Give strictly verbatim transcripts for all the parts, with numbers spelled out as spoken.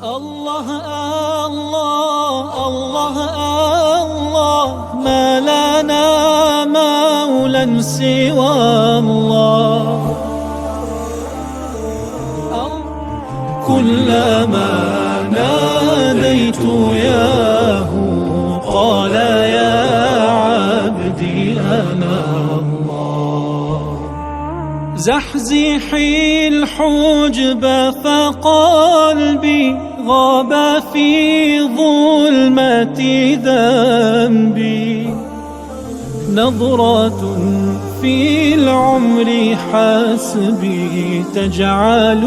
الله، الله، الله، الله، ما لنا مولى سوى الله. كلما ناديت ياه قال يا عبدي أنا الله. زحزحي الحجب فقلبي غاب في ظلمة ذنبي. نظرة في العمر حسبي تجعل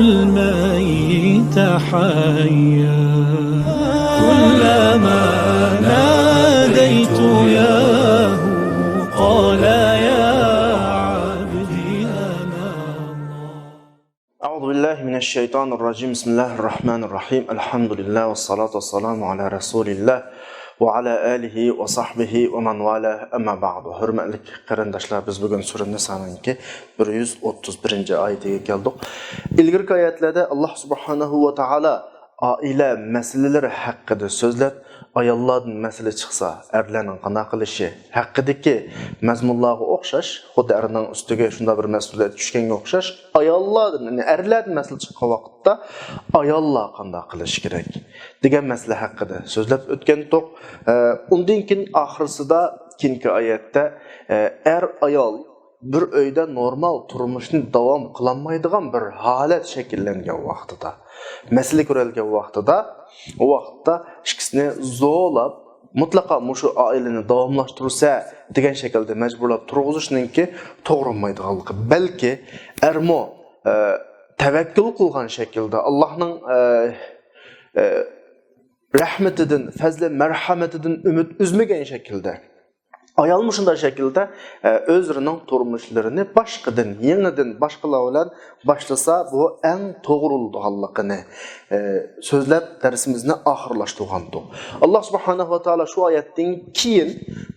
الميت حيا. كلما ناديت ياه قال يا عبدي أنا الله. أعوذ بالله من الشيطان الرجيم. بسم الله الرحمن الرحيم. الحمد لله والصلاة والسلام على رسول الله وعلى آله وصحبه ومن والاه. أما بعد. ھۆرمەتلىك قېرىنداشلار، بىز بۈگۈن سۈرە نىسانىڭكى بىر يۈز ئوتتۇز بىرىنچى ئايىتىگە كەلدۇق. ئىلگىرىكى ئايەتلەردە ئاللاھ سۇبھانەھۇ ۋە تائالا ئائىلە مەسىلىلىرى ھەققىدە سۆزلەپ، ئاياللاردىن مەسىلە چىقسا، ئەرلەرنىڭ قانداق قىلىشى ھەققىدىكى مەزمۇنلارغا ئوخشاش، خۇددى ئەرنىڭ ئۈستىگە شۇنداق بىر مەسئۇلىيەت چۈشكەنگە ئوخشاش، ئاياللاردىن، يەنى ئەرلەردىن مەسىلە چىققان ۋاقىتتا ئاياللار قانداق قىلىشى كېرەك دېگەن مەسىلە ھەققىدە سۆزلەپ ئۆتكەنتۇق. ئە، ئۇندىن كېيىن ئاخىرسىدا، كېيىنكى ئايەتتە، ئە، ئەر ئايال بىر ئۆيدە نورمال تۇرمۇشنى داۋام قىلالمايدىغان بىر ھالەت شەكىللەنگەن ۋاقتىدا، مەسىلە كۆرۈلگەن ۋاقتىدا، ئۇ ۋاقىتتا ئىككىسىنى زورلاپ، مۇتلەقا مۇشۇ ئائىلىنى داۋاملاشتۇرسە دېگەن شەكىلدە مەجبۇرلاپ تۇرغۇزۇشنىڭكى توغرا بولمايدىغانلىقى، بەلكى ئەرمۇ، ئە، تەۋەككۈل قىلغان شەكىلدە، ئاللاھنىڭ، ئە، ئە، رەھمىتىدىن، پەزلى مەرھەمىتىدىن ئۈمىد ئۈزمىگەن شەكىلدە، ئايالمۇ شۇنداق شەكىلدە، ئە، ئۆزلىرىنىڭ تۇرمۇشلىرىنى باشقىدىن، يېڭىدىن باشقىلار بىلەن باشلىسا، بۇ ئەڭ توغرا بولىدىغانلىقىنى، ئە، سۆزلەپ دەرسىمىزنى ئاخىرلاشتۇرغانىدۇق. ئاللاھ سۇبھانەھۇ ۋە تائالا شۇ ئايەتتىن كېيىن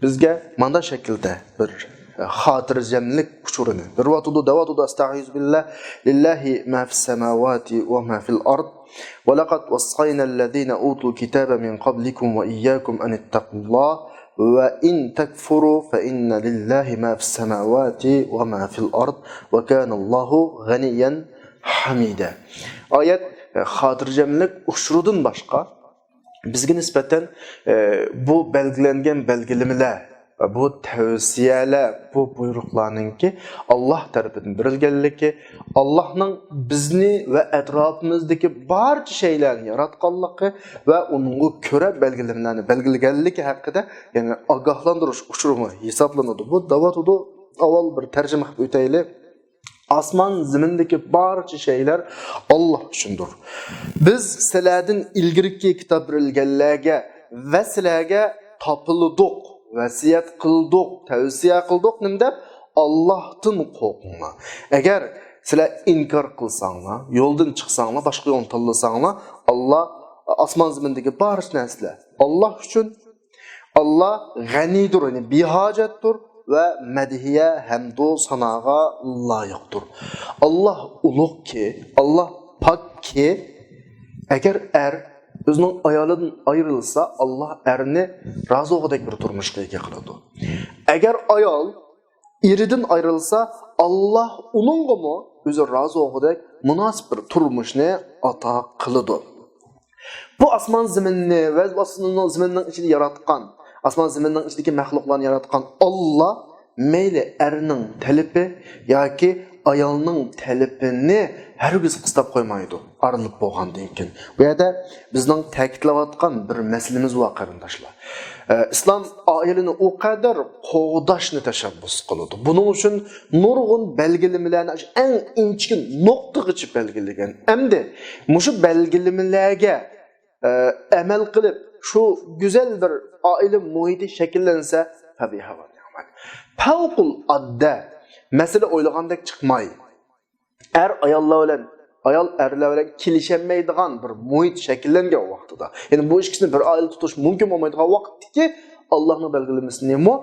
بىزگە مانداق شەكىلدە بىر، ئە، خاتىرجەملىك ئۇچۇرىنى بېرىۋاتىدۇ، دەۋاتىدۇ، ئەستەئىزۇ بىللاھ، لىللاھى ما فىس ساماۋاتى ۋە ما فىل ئارض. ولقد وصينا الذين أوتوا الكتاب من قبلكم وإياكم أن اتقوا الله وإن تكفروا فإن لله ما في السماوات وما في الأرض وكان الله غنيا حميدا. ئايەت، ئە، خاتىرجەملىك ئۇچۇرىدىن باشقا، بىزگە نىسبەتەن، ئە، بۇ بەلگىلەنگەن بەلگىلىمىلەر، بۇ تەۋسىيەلەر، بۇ بۇيرۇقلارنىڭكى ئاللاھ تەرىپىدىن بېرىلگەنلىكى، ئاللاھنىڭ بىزنى ۋە ئەتراپىمىزدىكى بارچە شەيلەرنى ياراتقانلىقى ۋە ئۇنىڭغا كۆرە بەلگىلىمىلەرنى بەلگىلىگەنلىكى ھەققىدە، يەنى ئاگاھلاندۇرۇش ئۇچۇرىمۇ ھېسابلىنىدۇ. بۇ دەۋاتىدۇ، ئاۋۋال بىر تەرجىمە قىلىپ ئۆتەيلى. ئاسمان زېمىندىكى بارچە شەيلەر ئاللاھ ئۈچۈندۇر. بىز سىلەردىن ئىلگىرىكى كىتاب بېرىلگەنلەرگە ۋە سىلەرگە تاپىلدۇق، ۋەسىيەت قىلدۇق، تەۋسىيە قىلدۇق، نېمە دەپ؟ ئاللاھتىن قورقۇڭلار. ئەگەر سىلەر ئىنكار قىلساڭلار، يولدىن چىقساڭلار، باشقا يولنى تاللىساڭلار، ئاللاھ، ئاسمان زېمىندىكى بارچە نەرسىلەر ئاللاھ ئۈچۈن. ئاللاھ غەنىيدۇر، يەنى بىھاجەتتۇر ۋە مەدھىيە، ھەمدۇ ساناغا لايىقتۇر. ئاللاھ ئۇلۇغكى، ئاللاھ پاككى، ئەگەر ئەر ئۆزىنىڭ ئايالىدىن ئايرىلسا، ئاللاھ ئەرنى رازى بولغۇدەك بىر تۇرمۇشقا ئىگە قىلىدۇ. ئەگەر ئايال ئېرىدىن ئايرىلسا، ئاللاھ ئۇنىڭغىمۇ ئۆزى رازى بولغۇدەك مۇناسىپ بىر تۇرمۇشنى ئاتا قىلىدۇ. بۇ ئاسمان زېمىننى ۋە ئاسمان زېمىننىڭ ئىچىدە ياراتقان، ئاسمان زېمىننىڭ ئىچىدىكى مەخلۇقلارنى ياراتقان ئاللاھ مەيلى ئەرنىڭ تەلىپى ياكى ئايالنىڭ تەلىپىنى ھەرگىز قىستاپ قويمايدۇ، ئايرىلىپ بولغاندىن كېيىن. بۇ يەردە بىزنىڭ تەكىتلەۋاتقان بىر مەسىلىمىز بار، قېرىنداشلار. ئە، ئىسلام ئائىلىنى ئۇ قەدەر قوغداشنى تەشەببۇس قىلىدۇ. بۇنىڭ ئۈچۈن نۇرغۇن بەلگىلىمىلەرنى ئەڭ ئىنچىكە نۇقتىغىچە بەلگىلىگەن. ئەمدى مۇشۇ بەلگىلىمىلەرگە، ئە، ئەمەل قىلىپ، شۇ گۈزەل بىر ئائىلە مۇھىتى شەكىللەنسە، فەبىھا ۋە نىئمەت. پەۋقۇلئاددە مەسىلە ئويلىغاندەك چىقماي، ئەر ئاياللار بىلەن، ئايال ئەرلەر بىلەن كېلىشەلمەيدىغان بىر مۇھىت شەكىللەنگەن ۋاقتىدا، يەنى بۇ ئىككىسىنى بىر ئائىلە تۇتۇش مۇمكىن بولمايدىغان ۋاقىتتىكى ئاللاھنىڭ بەلگىلىمىسى نېمە؟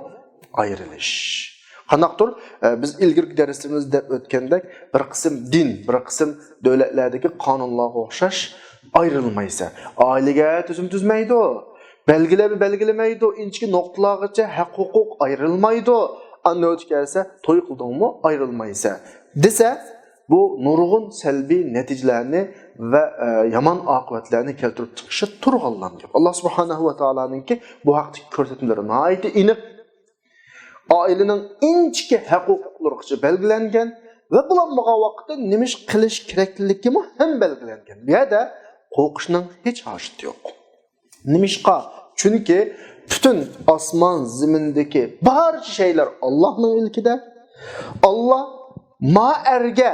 ئايرىلىش. قانداقتۇر، ئە، بىز ئىلگىرىكى دەرسلىرىمىزدە دەپ ئۆتكەندەك، بىر قىسىم دىن، بىر قىسىم دۆلەتلەردىكى قانۇنلارغا ئوخشاش، ئايرىلمايسەن. ئائىلىگە تۈزۈم تۈزمەيدۇ. بەلگىلەپ بەلگىلىمەيدۇ. ئىنچىكە نۇقتىلارغىچە ھەق ھوقۇق ئايرىلمايدۇ. ئاندىن ئۆتۈپ كەلسە، توي قىلدىڭمۇ؟ ئايرىلمايسەن دېسە، بۇ نۇرغۇن سەلبىي نەتىجىلەرنى ۋە، ئە، يامان ئاقىۋەتلەرنى كەلتۈرۈپ چىقىشى تۇرغانلام گەپ. ئاللا سۇبھانەھۇ ۋە تائالانىڭكى بۇ ھەقتىكى كۆرسەتمىلىرى ناھايىتى ئېنىق. ئائىلىنىڭ ئىنچىكە ھەق ھوقۇقلىرىغىچە بەلگىلەنگەن ۋە بولمىغان ۋاقىتتا نېمە ئىش قىلىش كېرەكلىكىمۇ ھەم بەلگىلەنگەن. بۇ يەردە قورقۇشنىڭ ھېچ ھاجىتى يوق. نېمىشقا؟ چۈنكى پۈتۈن ئاسمان زېمىندىكى بارچە شەيلەر ئاللانىڭ ئىلكىدە. ئاللا ما ئەرگە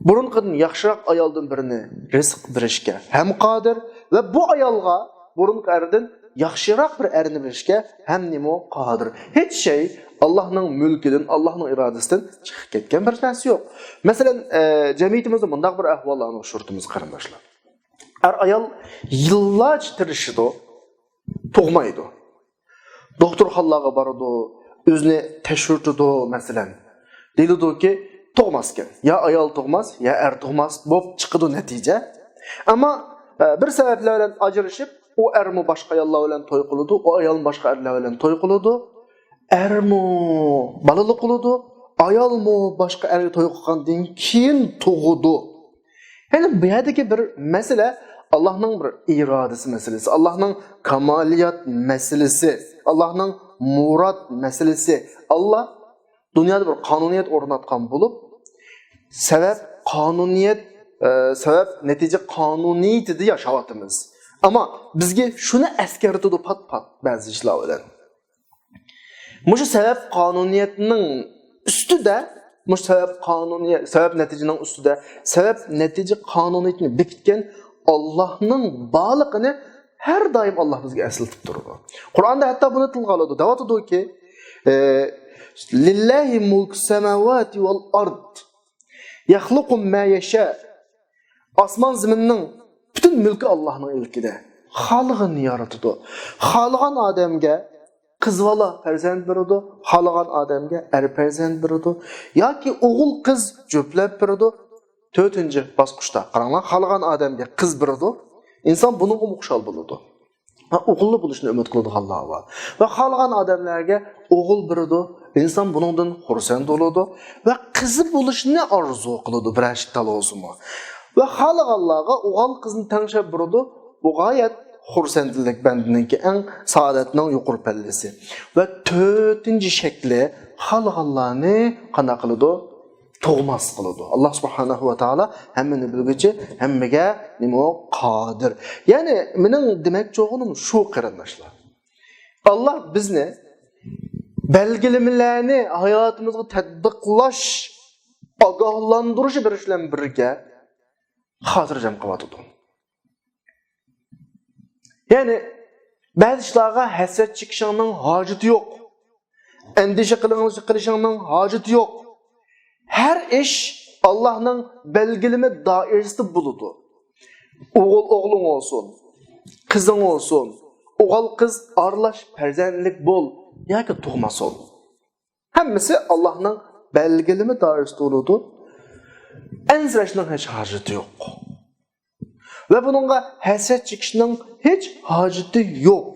بۇرۇنقىدىن ياخشىراق ئايالدىن بىرنى رىزىق بېرىشكە ھەم قادىر ۋە بۇ ئايالغا بۇرۇنقى ئەردىن ياخشىراق بىر ئەرنى بېرىشكە ھەم نېمە قادىر. ھېچ شەي ئاللانىڭ مۈلكىدىن، ئاللانىڭ ئىرادىسىدىن چىقىپ كەتكەن بىر نەرسە يوق. مەسىلەن، ئە، جەمئىيىتىمىزدە مۇنداق بىر ئەھۋاللارنى ئۇچرىتىمىز، قېرىنداشلار. ئەر ئايال يىللارچە تىرىشىدۇ، تۇغمايدۇ. دوختۇرخانىلارغا بارىدۇ، ئۆزىنى تەكشۈرتىدۇ، مەسىلەن. دېيىلىدۇكى، تۇغماسكەن. يا ئايال تۇغماس، يا ئەر تۇغماس بولۇپ چىقىدۇ نەتىجە. ئەمما، ئە، بىر سەۋەبلەر بىلەن ئاجرىشىپ، ئۇ ئەرمۇ باشقا ئاياللار بىلەن توي قىلىدۇ، ئۇ ئايالمۇ باشقا ئەرلەر بىلەن توي قىلىدۇ. ئەرمۇ بالىلىق قىلىدۇ، ئايالمۇ باشقا ئەرگە توي قىلغاندىن كېيىن تۇغىدۇ. يەنى بۇ يەردىكى بىر مەسىلە ئاللانىڭ بىر ئىرادىسى مەسىلىسى، ئاللانىڭ كامالىيەت مەسىلىسى، ئاللانىڭ مۇراد مەسىلىسى. ئاللا دۇنيادا بىر قانۇنىيەت ئورناتقان بولۇپ، سەۋەب قانۇنىيەت، ئە، سەۋەب نەتىجە قانۇنىيىتىدە ياشاۋاتىمىز. ئەمما بىزگە شۇنى ئەسكەرتىدۇ پات-پات بەزى ئىشلار بىلەن. مۇشۇ سەۋەب قانۇنىيەتنىڭ ئۈستىدە، مۇشۇ سەۋەب قانۇنىيەت، سەۋەب نەتىجىنىڭ ئۈستىدە سەۋەب نەتىجە قانۇنىيىتىنى بېكىتكەن ئاللانىڭ بارلىقىنى ھەر دائىم ئاللا بىزگە ئەسلىتىپ تۇرىدۇ. قۇرئاندا ھەتتا بۇنى تىلغا ئالىدۇ. دەۋاتىدۇكى، ئە، لىللاھى مۇلكۇ سەماۋاتى ۋەل ئارد. يەخلۇقۇ ما يەشا. ئاسمان زېمىننىڭ پۈتۈن مۈلكى ئاللانىڭ ئىلكىدە. خالىغىنىنى يارىتىدۇ. خالىغان ئادەمگە قىز بالا پەرزەنت بېرىدۇ، خالىغان ئادەمگە ئەر پەرزەنت بېرىدۇ. ياكى ئوغۇل قىز جۈپلەپ بېرىدۇ. تۆتىنچى باسقۇچتا قاراڭلار، خالىغان ئادەمگە قىز بېرىدۇ. ئىنسان بۇنىڭغىمۇ خۇشال بولىدۇ. ۋە ئوغۇللۇق بولۇشنى ئۈمىد قىلىدىغانلار بار. ۋە خالىغان ئادەملەرگە ئوغۇل بېرىدۇ، ئىنسان بۇنىڭدىن خۇرسەن بولىدۇ. ۋە قىزى بولۇشنى ئارزۇ قىلىدۇ، بىرەر ئىشتا بولسىمۇ. ۋە خالىغانلارغا ئوغۇل قىزنى تەڭشەپ بېرىدۇ. بۇ غايەت خۇرسەنلىك بەندىنىڭكى ئەڭ سائادەتنىڭ يۇقىرى پەللىسى. ۋە تۆتىنچى شەكلى، خالىغانلارنى قانداق قىلىدۇ؟ تۇغماس قىلىدۇ. ئاللا سۇبھانەھۇ ۋە تائالا ھەممىنى بىلگۈچى، ھەممىگە نېمە قادىر. يەنى مېنىڭ دېمەكچى بولغىنىم شۇ، قېرىنداشلار. ئاللا بىزنى بەلگىلىمىلەرنى ھاياتىمىزغا تەتبىقلاش، ئاگاھلاندۇرۇش بېرىش بىلەن بىرگە خاتىرجەم قىلىۋاتىدۇ. يەنى بەزى ئىشلارغا ھەسرەت چېكىشىڭنىڭ ھاجىتى يوق. ئەندىشە قىلىڭ-، قىلىشىڭنىڭ ھاجىتى يوق. ھەر ئىش ئاللانىڭ بەلگىلىمە دائىرىسىدە بولىدۇ. ئوغۇل ئوغلۇڭ بولسۇن، قىزىڭ بولسۇن، ئوغۇل قىز ئارىلاش پەرزەنتلىك بول ياكى تۇغماسۇن. ھەممىسى ئاللانىڭ بەلگىلىمە دائىرىسىدە بولىدۇ. ئەنسىرەشنىڭ ھېچ ھاجىتى يوق. ۋە بۇنىڭغا ھەسرەت چېكىشنىڭ ھېچ ھاجىتى يوق.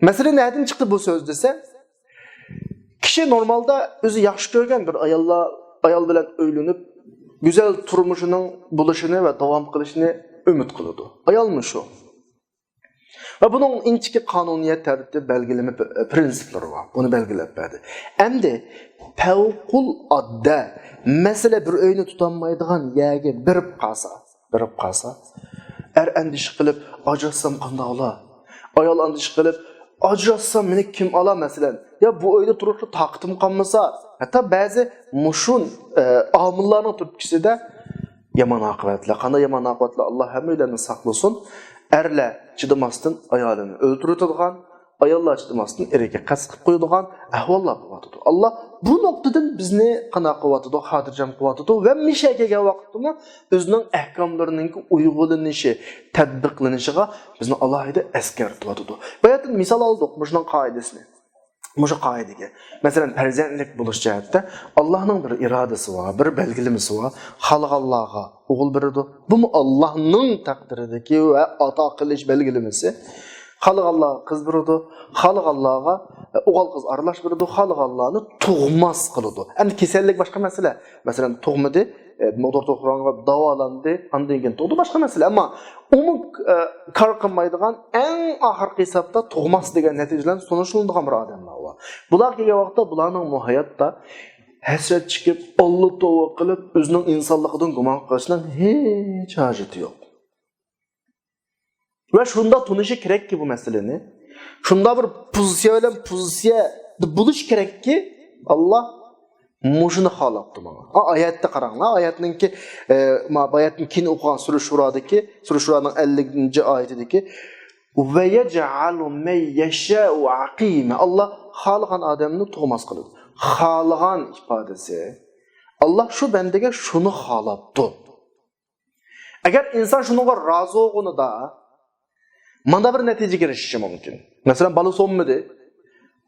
مەسىلە نەدىن چىقتى بۇ سۆز دېسە، كىشى نورمالدا ئۆزى ياخشى كۆرگەن بىر ئاياللار، ئايال بىلەن ئۆيلىنىپ، گۈزەل تۇرمۇشىنىڭ بولۇشىنى ۋە داۋام قىلىشىنى ئۈمىد قىلىدۇ. ئايالمۇ شۇ. ۋە بۇنىڭ ئىنچىكە قانۇنىيەت، تەرتىپ، بەلگىلىمە، پرىنسىپلىرى بار. بۇنى بەلگىلەپ بەردى. ئەمدى پەۋقۇلئاددە مەسىلە، بىر ئۆينى تۇتالمايدىغان يەرگە بېرىپ قالسا، بېرىپ قالسا، ئەر ئەندىشە قىلىپ، ئاجراشسام قانداق بولا؟ ئايال ئەندىشە قىلىپ، ئاجراشسام مېنى كىم ئالا، مەسىلەن؟ يا بۇ ئۆيدە تۇرۇشقا تاقىتىم قالمىسا، ھەتتا بەزى مۇشۇ، ئە، ئامىللارنىڭ تۈرتكىسىدە يامان ئاقىۋەتلەر. قانداق يامان ئاقىۋەتلەر؟ ئاللا ھەممەيلەننى ساقلىسۇن. ئەرلەر چىدىماستىن ئايالىنى ئۆلتۈرۈۋېتىدىغان، ئاياللار چىدىماستىن ئېرىگە قەست قىلىپ قويىدىغان ئەھۋاللار بولۇۋاتىدۇ. ئاللا بۇ نۇقتىدىن بىزنى قانداق قىلىۋاتىدۇ؟ خاتىرجەم قىلىۋاتىدۇ ۋە مىشەگە كەلگەن ۋاقىتتىمۇ ئۆزىنىڭ ئەھكاملىرىنىڭكى ئۇيغۇلىنىشى، تەتبىقلىنىشىغا بىزنى ئالاھىدە ئەسكەرتىۋاتىدۇ. باياتىن مىسال ئالدۇق مۇشۇنىڭ قائىدىسىنى. مۇشۇ قائىدىگە. مەسىلەن، پەرزەنتلىك بولۇش جەھەتتە ئاللاھنىڭ بىر ئىرادىسى بار، بىر بەلگىلىمىسى بار. خالىغانلارغا ئوغۇل بېرىدۇ. بۇمۇ ئاللاھنىڭ تەقدىرىدىكى ۋە ئاتا قىلىش بەلگىلىمىسى. خالىغانلارغا قىز بېرىدۇ، خالىغانلارغا، ئە، ئوغۇل قىز ئارىلاش بېرىدۇ، خالىغانلارنى تۇغماس قىلىدۇ. ئەمدى كېسەللىك باشقا مەسىلە. مەسىلەن، تۇغمىدى، ئە، دوختۇر توختىغانغا داۋالاندى، ئاندىن كېيىن تۇغدى، باشقا مەسىلە. ئەمما ئۇمۇ، ئە، كار قىلمايدىغان، ئەڭ ئاخىرقى ھېسابتا تۇغماس دېگەن نەتىجە بىلەن سونۇشلىنىدىغان بىر ئادەملەر بار. بۇلار كەلگەن ۋاقىتتا بۇلارنىڭ بۇ ھاياتتا ھەسرەت چېكىپ، ئاللا توۋا قىلىپ، ئۆزىنىڭ ئىنسانلىقىدىن گۇمان قىلىشنىڭ ھېچ ھاجىتى يوق. ۋە شۇنداق تونۇشى كېرەككى بۇ مەسىلىنى. شۇنداق بىر پوزىتسىيە بىلەن پوزىتسىيەدە بولۇش كېرەككى، ئاللا مۇشۇنى خالاپتۇ ماڭا. ئا، ئايەتتە قاراڭلار، ئايەتنىڭكى، ئە، ما-، ئايەتتىن كېيىن ئوقۇغان سۈرە شۇرادىكى، سۈرە شۇرانىڭ ئەللىكىنچى ئايىتىدىكى، «ۋە يەجئەلۇ مەن يەشائۇ ئەقىمە». ئاللا خالىغان ئادەمنى تۇغماس قىلىدۇ. خالىغان ئىپادىسى. ئاللا شۇ بەندىگە شۇنى خالاپتۇ. ئەگەر ئىنسان شۇنىڭغا رازى بولغىنىدا، مانا بىر نەتىجىگە ئېرىشىشى مۇمكىن. مەسىلەن، بالىسى بولمىدى،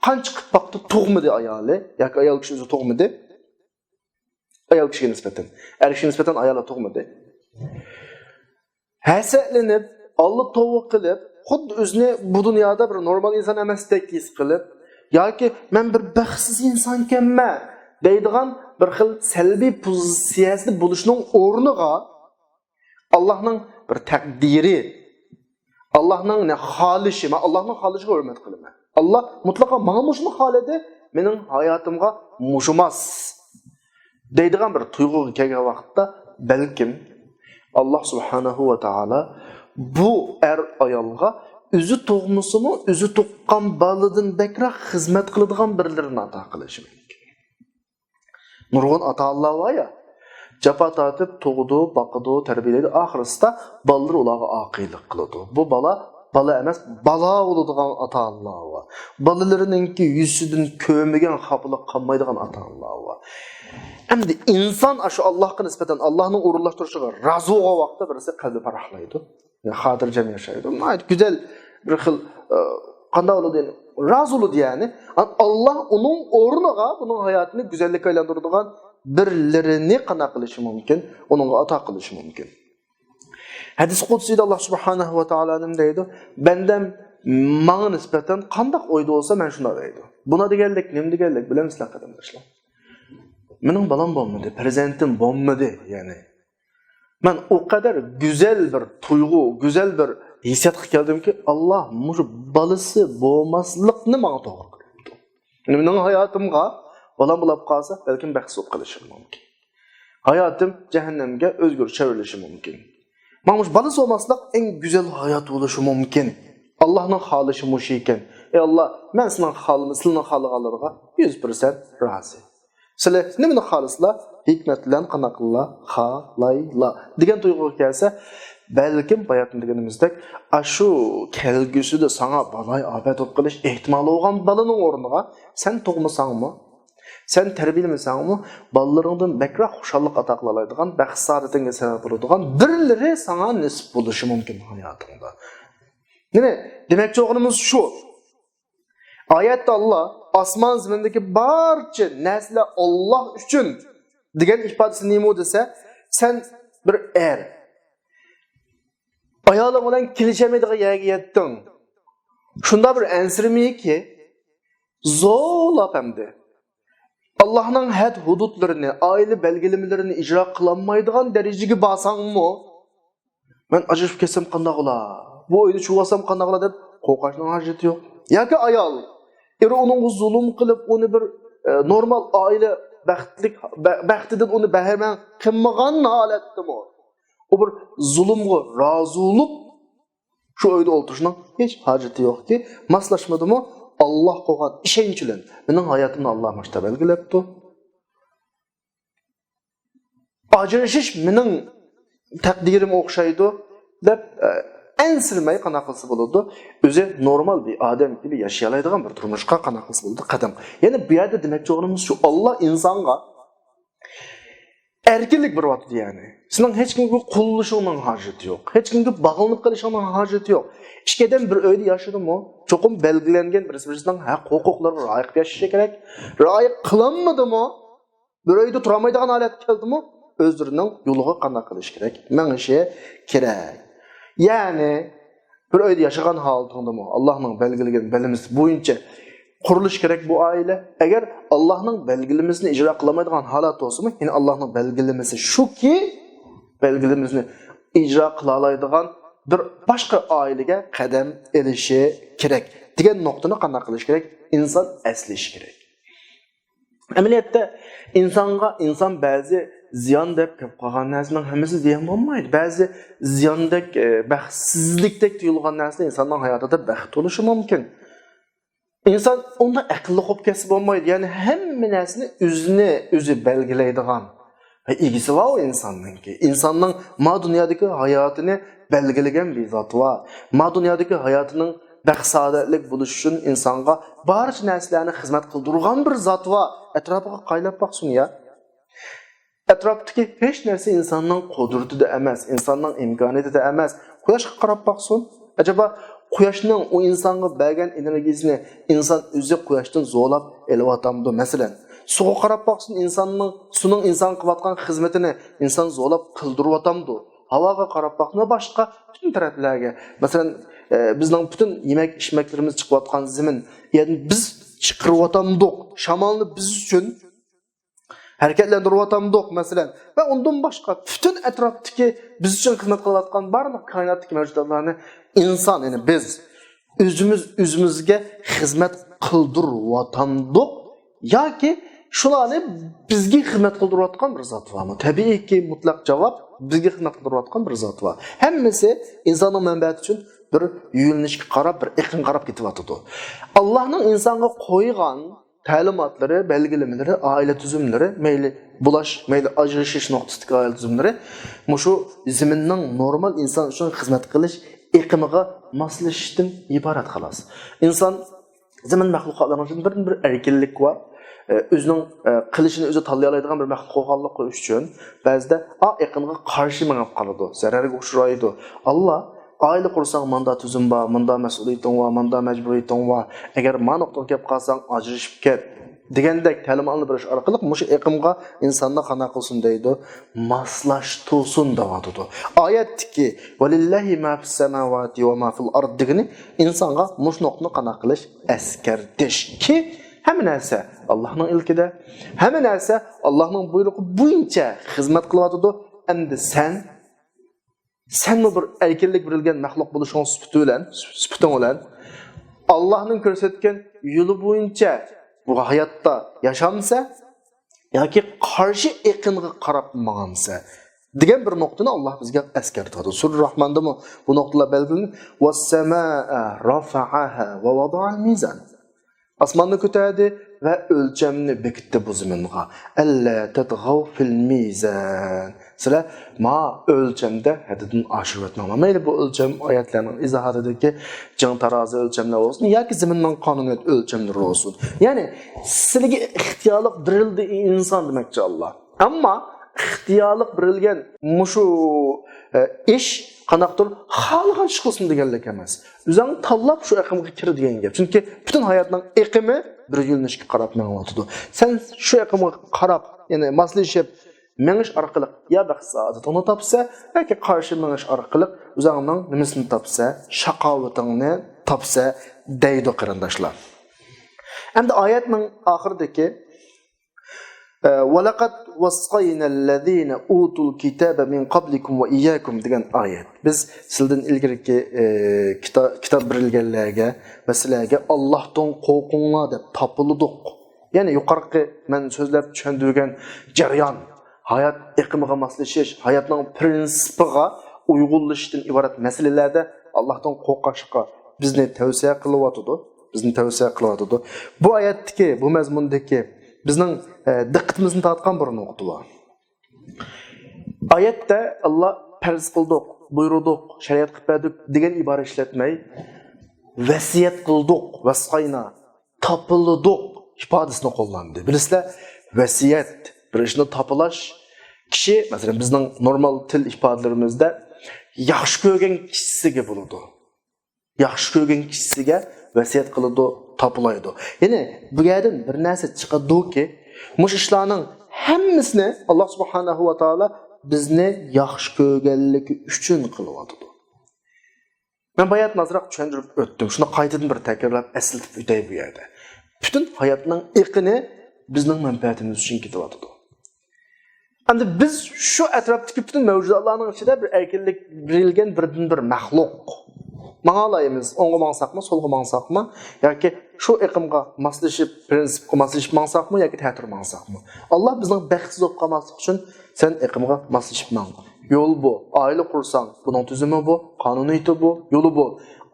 قانچە قىلىپ باقتى، تۇغمىدى ئايالى، ياكى ئايال كىشى ئۆزى تۇغمىدى. ئايال كىشىگە نىسبەتەن، ئەر كىشىگە نىسبەتەن ئايالى تۇغمىدى. ھەسەتلىنىپ، ئاللا توۋا قىلىپ، خۇددى ئۆزىنى بۇ دۇنيادا بىر نورمال ئىنسان ئەمەستەك ھېس قىلىپ، ياكى «مەن بىر بەختسىز ئىنسانكەنمەن» دەيدىغان بىر خىل سەلبىي پوزىتسىيەسىدە بولۇشنىڭ ئورنىغا، ئاللاھنىڭ بىر تەقدىرى، ئاللاھنىڭ نە خالىشى، مەن ئاللاھنىڭ خالىشىغا ھۆرمەت قىلىمەن. ئاللاھ مۇتلەقا ماڭا مۇشۇنى خالىدى، مېنىڭ ھاياتىمغا مۇشۇ ماس دەيدىغان بىر تۇيغۇغا كەلگەن ۋاقىتتا، بەلكىم ئاللاھ سۇبھانەھۇ ۋە تائالا بۇ ئەر ئايالغا ئۆزى تۇغمىسىمۇ، ئۆزى تۇغقان بالىدىن بەكرەك خىزمەت قىلىدىغان بىرلىرىنى ئاتا قىلىشى مۇمكىن. نۇرغۇن ئاتا-ئانىلار بار يا، جاپا تارتىپ تۇغىدۇ، باقىدۇ، تەربىيەلەيدۇ، ئاخىرسىدا بالىلىرى ئۇلارغا ئاقىلىق قىلىدۇ. بۇ بالا بالا ئەمەس، بالا بولىدىغان ئاتا-ئانىلار بار. بالىلىرىنىڭكى يۈزىدىن كۆرمىگەن خاپىلىق قالمايدىغان ئاتا-ئانىلار بار. ئەمدى ئىنسان ئاشۇ ئاللاھقا نىسبەتەن ئاللاھنىڭ ئورۇنلاشتۇرۇشىغا رازى بولغان ۋاقىتتا بىرسى قەلبى پاراقلايدۇ. خاتىرجەم ياشايدۇ. ناھايىتى گۈزەل بىر خىل، ئە، قانداق بولىدۇ، يەنى رازى بولىدۇ، يەنى. ئاللاھ ئۇنىڭ ئورنىغا بۇنىڭ ھاياتىنى گۈزەللىككە ئايلاندۇرىدىغان بىرلىرىنى قانداق قىلىشى مۇمكىن؟ ئۇنىڭغا ئاتا قىلىشى مۇمكىن. ھەدىس قۇدسىدا ئاللاھ سۇبھانەھۇ ۋە تائالا نېمە دەيدۇ؟ بەندەم ماڭا نىسبەتەن قانداق ئويدا بولسا، مەن شۇنداق دەيدۇ. بۇنى دېگەنلىك نېمە دېگەنلىك، بىلەمسىلەر قېرىنداشلار؟ مېنىڭ بالام بولمىدى، پەرزەنتىم بولمىدى، يەنى. مەن ئۇ قەدەر گۈزەل بىر تۇيغۇ، گۈزەل بىر ھېسسىياتقا كەلدىمكى، ئاللاھ مۇشۇ بالىسى بولماسلىقنى ماڭا توغرا قىلىپتۇ. مېنىڭ ھاياتىمغا بالام بولاپ قالسا، بەلكىم بەختسىز بولۇپ قېلىشىم مۇمكىن. ھاياتىم جەھەننەمگە ئۆزگىرىپ چېۋرىلىشى مۇمكىن. ماڭا مۇشۇ بالىسى بولماسلىق ئەڭ گۈزەل ھايات بولۇشى مۇمكىن. ئاللاھنىڭ خالىشى مۇشۇ ئىكەن. ئەي ئاللاھ، مەن سېنىڭ خالىمى-، سىلىنىڭ خالىغانلىرىغا يۈز پىرسەنت رازى. سىلى نېمىنى خالىسىلا، ھېكمەت بىلەن قانداقلا خالايلا دېگەن تۇيغۇغا كەلسە، بەلكىم باياتىن دېگىنىمىزدەك، ئاشۇ كەلگۈسىدە ساڭا بالايىئاپەت بولۇپ قېلىش ئېھتىمالى بولغان بالىنىڭ ئورنىغا سەن تۇغمىساڭمۇ، سەن تەربىيەلىمىسەڭمۇ، بالىلىرىڭدىن بەكرەك خۇشاللىق ئاتا قىلالايدىغان، بەخت-سائادىتىڭگە سەۋەب بولىدىغان بىرلىرى ساڭا نېسىپ بولۇشى مۇمكىن ھاياتىڭدا. يەنى دېمەكچى بولغىنىمىز شۇ. ئايەتتە ئاللاھ «ئاسمان زېمىندىكى بارچە نەرسىلەر ئاللاھ ئۈچۈن» دېگەن ئىپادىسى نېمە دېسە، سەن بىر ئەر، ئايالىڭ بىلەن كېلىشەلمەيدىغان يەرگە يەتتىڭ. شۇنداق بىر ئەنسىرىمىكى، زورلاپ ئەمدى ئاللاھنىڭ ھەد-ھۇدۇدلىرىنى، ئائىلە بەلگىلىمىلىرىنى ئىجرا قىلالمايدىغان دەرىجىگە بارساڭمۇ، مەن ئاجرىشىپ كەتسەم قانداق بولا؟ بۇ ئۆيدە چۈشۈۋالسام قانداق بولا دەپ قورقۇشنىڭ ھاجىتى يوق. ياكى ئايال، ئېرى ئۇنىڭغا زۇلۇم قىلىپ، ئۇنى بىر، ئە، نورمال ئائىلە بەختلىك، بە-، بەختىدىن ئۇنى بەھرىمەن قىلمىغان ھالەتتىمۇ، ئۇ بىر زۇلۇمغا رازى بولۇپ، شۇ ئۆيدە ئولتۇرۇشنىڭ ھېچ ھاجىتى يوقكى، ماسلاشمىدىمۇ؟ ئاللاھقا بولغان ئىشەنچ بىلەن، مېنىڭ ھاياتىمنى ئاللاھ مۇشۇنداق بەلگىلەپتۇ. ئاجرىشىش مېنىڭ تەقدىرىمگە ئوخشايدۇ دەپ، ئە، ئەنسىرىمەي قانداق قىلسا بولىدۇ؟ ئۆزى نورمال بىر ئادەم كىبى ياشىيالايدىغان بىر تۇرمۇشقا قانداق قىلسا بولىدۇ؟ قەدەم. يەنى بۇ يەردە دېمەكچى بولغىنىمىز شۇ، ئاللاھ ئىنسانغا ئەركىنلىك بېرىۋاتىدۇ، يەنى سېنىڭ ھېچكىمگە قۇللىشىڭنىڭ ھاجىتى يوق، ھېچكىمگە باغلىنىپ قېلىشىڭنىڭ ھاجىتى يوق. ئىككى ئادەم بىر ئۆيدە ياشىدىمۇ، چوقۇم بەلگىلەنگەن بىرسى بىرسىنىڭ ھەق ھوقۇقلىرىغا رىئايە قىلىپ ياشىشى كېرەك. رىئايە قىلالمىدىمۇ، بىر ئۆيدە تۇرالمايدىغان ھالەتكە كەلدىمۇ، ئۆزلىرىنىڭ يولىغا قانداق قىلىشى كېرەك؟ مېڭىشى كېرەك. يەنى بىر ئۆيدە ياشىغان ھالىتىڭدىمۇ ئاللاھنىڭ بەلگىلىگەن بەلگىلىمىسى بويىچە قۇرۇلۇشى كېرەك بۇ ئائىلە. ئەگەر ئاللاھنىڭ بەلگىلىمىسىنى ئىجرا قىلالمايدىغان ھالەت بولسىمۇ، يەنى ئاللاھنىڭ بەلگىلىمىسى شۇكى، بەلگىلىمىسىنى ئىجرا قىلالايدىغان بىر باشقا ئائىلىگە قەدەم ئېلىشى كېرەك دېگەن نۇقتىنى قانداق قىلىش كېرەك؟ ئىنسان ئەسلىشى كېرەك. ئەمەلىيەتتە ئىنسانغا ئىنسان بەزى زىيان دەپ كۆپ قالغان نەرسىنىڭ ھەممىسى زىيان بولمايدۇ. بەزى زىياندەك، ئە، بەختسىزلىكتەك تۇيۇلغان نەرسە ئىنساننىڭ ھاياتىدا بەخت بولۇشى مۇمكىن. ئىنسان ئۇنداق ئەقىللىق بولۇپ كەتسە بولمايدۇ. يەنى ھەممە نەرسىنى ئۆزىنى ئۆزى بەلگىلەيدىغان ۋە ئىگىسى بار ئۇ ئىنساننىڭكى. ئىنساننىڭ ما دۇنيادىكى ھاياتىنى بەلگىلىگەن بىر زات بار. ما دۇنيادىكى ھاياتىنىڭ بەخت-سائادەتلىك بولۇشى ئۈچۈن ئىنسانغا بارچە نەرسىلەرنى خىزمەت قىلدۇرغان بىر زات بار. ئەتراپىغا قايلاپ باقسۇن يا. ئەتراپتىكى ھېچ نەرسە ئىنساننىڭ قۇدرىتىدە ئەمەس، ئىنساننىڭ ئىمكانىيىتىدە ئەمەس. قۇياشقا قاراپ باقسۇن. ئەجەبا، قۇياشنىڭ ئۇ ئىنسانغا بەرگەن ئېنېرگىيىسىنى ئىنسان ئۆزى قۇياشتىن زورلاپ ئېلىۋاتامدۇ؟ مەسىلەن، سۇغا قاراپ باقسۇن، ئىنساننىڭ، سۇنىڭ ئىنسانغا قىلىۋاتقان خىزمىتىنى ئىنسان زورلاپ قىلدۇرۇۋاتامدۇ؟ ھاۋاغا قاراپ باقسۇن ۋە باشقا پۈتۈن تەرەپلەرگە. مەسىلەن، ئە، بىزنىڭ پۈتۈن يېمەك-ئىچمەكلىرىمىز چىقىۋاتقان زېمىن، يەنى بىز چىقىرىۋاتامدۇق، شامالنى بىز ئۈچۈن ھەرىكەتلەندۈرۈۋاتامدۇق، مەسىلەن. ۋە ئۇندىن باشقا پۈتۈن ئەتراپتىكى بىز ئۈچۈن خىزمەت قىلىۋاتقان بارلىق كائىناتتىكى مەۋجۇداتلارنى ئىنسان، يەنى بىز ئۆزىمىز ئۆزىمىزگە خىزمەت قىلدۇرۇۋاتامدۇق ياكى شۇلارنى بىزگە خىزمەت قىلدۇرۇۋاتقان بىر زات بارمۇ؟ تەبىئىيكى، مۇتلەق جاۋاب بىزگە خىزمەت قىلدۇرۇۋاتقان بىر زات بار. ھەممىسى ئىنساننىڭ مەنپەئەتى ئۈچۈن بىر يۆنىلىشكە قاراپ، بىر ئېقىمغا قاراپ كېتىۋاتىدۇ. ئاللاھنىڭ ئىنسانغا قويغان تەلىماتلىرى، بەلگىلىمىلىرى، ئائىلە تۈزۈملىرى، مەيلى بۇلاش، مەيلى ئاجرىشىش نۇقتىسىدىكى ئائىلە تۈزۈملىرى مۇشۇ زېمىننىڭ نورمال ئىنسان ئۈچۈن خىزمەت قىلىش ئېقىمىغا ماسلىشىشتىن ئىبارەت، خالاس. ئىنسان زېمىن مەخلۇقاتلىرىنىڭ ئىچىدە بىردىنبىر ئەركىنلىك بار. ئۆزىنىڭ قىلىشىنى ئۆزى تاللىيالايدىغان بىر مەخلۇق بولغانلىقى ئۈچۈن بەزىدە ئا ئېقىمغا قارشى مېڭىپ قالىدۇ، زەرەرگە ئۇچرايدۇ. ئاللا، ئائىلە قۇرساڭ ماندا تۈزۈم بار، ماندا مەسئۇلىيىتىڭ بار، ماندا مەجبۇرىيىتىڭ بار. ئەگەر ما نۇقتىغا كەپ قالساڭ ئاجرىشىپ كەت دېگەندەك تەلىماتنى بېرىش ئارقىلىق مۇشۇ ئېقىمغا ئىنساننى قانداق قىلسۇن دەيدۇ، ماسلاشتۇرسۇن دەۋاتىدۇ. ئايەتتىكى ۋەلىللاھى ما فىس سەماۋاتى ۋە ما فىل ئارد دېگىنى ئىنسانغا مۇشۇ نۇقتىنى قانداق قىلىش، ئەسكەرتىشكى، ھەممە نەرسە ئاللاھنىڭ ئىلكىدە، ھەممە نەرسە ئاللاھنىڭ بۇيرۇقى بويىچە خىزمەت قىلىۋاتىدۇ. ئەمدى سەن، سەنمۇ بىر ئەركىنلىك بېرىلگەن مەخلۇق بولۇشۇڭ سۈپىتى بىلەن، سۈپىتىڭ بىلەن ئاللاھنىڭ كۆرسەتكەن يولى بويىچە بۇ ھاياتتا ياشامسە ياكى قارشى ئېقىنغا قاراپ ماڭامسە دېگەن بىر نۇقتىنى ئاللاھ بىزگە ئەسكەرتىۋاتىدۇ. سۈرە راھماندىمۇ بۇ نۇقتىلار بەلگىلىنىپ، ۋەسسەمائە رەفەئەھا ۋە ۋەدەئەل مىزان. ئاسماننى كۆتەردى ۋە ئۆلچەمنى بېكىتتى بۇ زېمىنغا. ئەللا تەتغەۋ فىل مىزان. سىلەر ما ئۆلچەمدە ھەددىدىن ئاشۇرۇۋەتمەڭلار. مەيلى بۇ ئۆلچەم ئايەتلەرنىڭ ئىزاھاتىدىكى جىڭ تارازى ئۆلچەملەر بولسۇن ياكى زېمىننىڭ قانۇنىيەت ئۆلچەملىرى بولسۇن. يەنى سىلىگە ئىختىيارلىق بېرىلدى، ئىنسان، دېمەكچى ئاللاھ. ئەمما ئىختىيارلىق بېرىلگەن مۇشۇ، ئە، ئىش قانداقتۇر خالىغان ئىش قىلسۇن دېگەنلىك ئەمەس. ئۆزۈڭ تاللاپ شۇ ئېقىمغا كىر دېگەن گەپ. چۈنكى پۈتۈن ھاياتنىڭ ئېقىمى بىر يۆنىلىشكە قاراپ مېڭىۋاتىدۇ. سەن شۇ ئېقىمغا قاراپ، يەنى ماسلىشىپ مېڭىش ئارقىلىق يا بەخت سائادىتىڭنى تاپسا، ياكى قارشى مېڭىش ئارقىلىق ئۆزۈڭنىڭ نېمىسىنى تاپسا، شاقاۋىتىڭنى تاپسا دەيدۇ، قېرىنداشلار. ئەمدى ئايەتنىڭ ئاخىرىدىكى، ئە، ۋەلەقەد ۋەسسەينەللەزىنە ئۇتۇل كىتابە مىن قەبلىكۇم ۋە ئىياكۇم دېگەن ئايەت. بىز سىلدىن ئىلگىرىكى، ئە، كىتا-، كىتاب بېرىلگەنلەرگە ۋە سىلەرگە ئاللاھتىن قورقۇڭلار دەپ تاپىلىدۇق. يەنى يۇقىرىقى مەن سۆزلەپ چۈشەندۈرگەن جەريان، ھايات ئېقىمىغا ماسلىشىش، ھاياتنىڭ پىرىنسىپىغا ئۇيغۇنلىشىشتىن ئىبارەت مەسىلىلەردە ئاللاھتىن قورقۇشقا بىزنى تەۋسىيە قىلىۋاتىدۇ. بىزنى تەۋسىيە قىلىۋاتىدۇ. بۇ ئايەتتىكى، بۇ مەزمۇندىكى بىزنىڭ، ئە، دىققىتىمىزنى تارتقان بىر نۇقتا بار. ئايەتتە ئاللا پەرز قىلدۇق، بۇيرۇدۇق، شەرىئەت قىلىپ بەردۇق دېگەن ئىبارە ئىشلەتمەي، ۋەسىيەت قىلدۇق، ۋەسقاينا، تاپىلىدۇق ئىپادىسىنى قوللاندى. بىلىسىلەر، ۋەسىيەت، بىر ئىشنى تاپىلاش، كىشى، مەسىلەن، بىزنىڭ نورمال تىل ئىپادىلىرىمىزدە ياخشى كۆرگەن كىشىسىگە بولىدۇ. ياخشى كۆرگەن كىشىسىگە ۋەسىيەت قىلىدۇ، تاپىلايدۇ. يەنى بۇ يەردىن بىر نەرسە چىقىدۇكى، مۇشۇ ئىشلارنىڭ ھەممىسىنى ئاللا سۇبھانەھۇ ۋە تائالا بىزنى ياخشى كۆرگەنلىكى ئۈچۈن قىلىۋاتىدۇ. مەن باياتىن ئازراق چۈشەندۈرۈپ ئۆتتۈم. شۇنى قايتىدىن بىر تەكرارلاپ ئەسلىتىپ ئۆتەي بۇ يەردە. پۈتۈن ھاياتنىڭ ئېقىنى بىزنىڭ مەنپەئەتىمىز ئۈچۈن كېتىۋاتىدۇ. ئەمدى بىز شۇ ئەتراپتىكى پۈتۈن مەۋجۇداتلارنىڭ ئىچىدە بىر ئەركىنلىك بېرىلگەن بىردىنبىر مەخلۇق. ماڭالايمىز، ئوڭغا ماڭساقمۇ، سولغا ماڭساقمۇ ياكى شۇ ئېقىمغا ماسلىشىپ، پىرىنسىپقا ماسلىشىپ ماڭساقمۇ ياكى تەتۈر ماڭساقمۇ. ئاللا بىزنىڭ بەختسىز بولۇپ قالماسلىق ئۈچۈن سەن ئېقىمغا ماسلىشىپ ماڭ. يول بۇ. ئائىلە قۇرساڭ، بۇنىڭ تۈزۈمى بۇ، قانۇنىيىتى بۇ، يولى بۇ.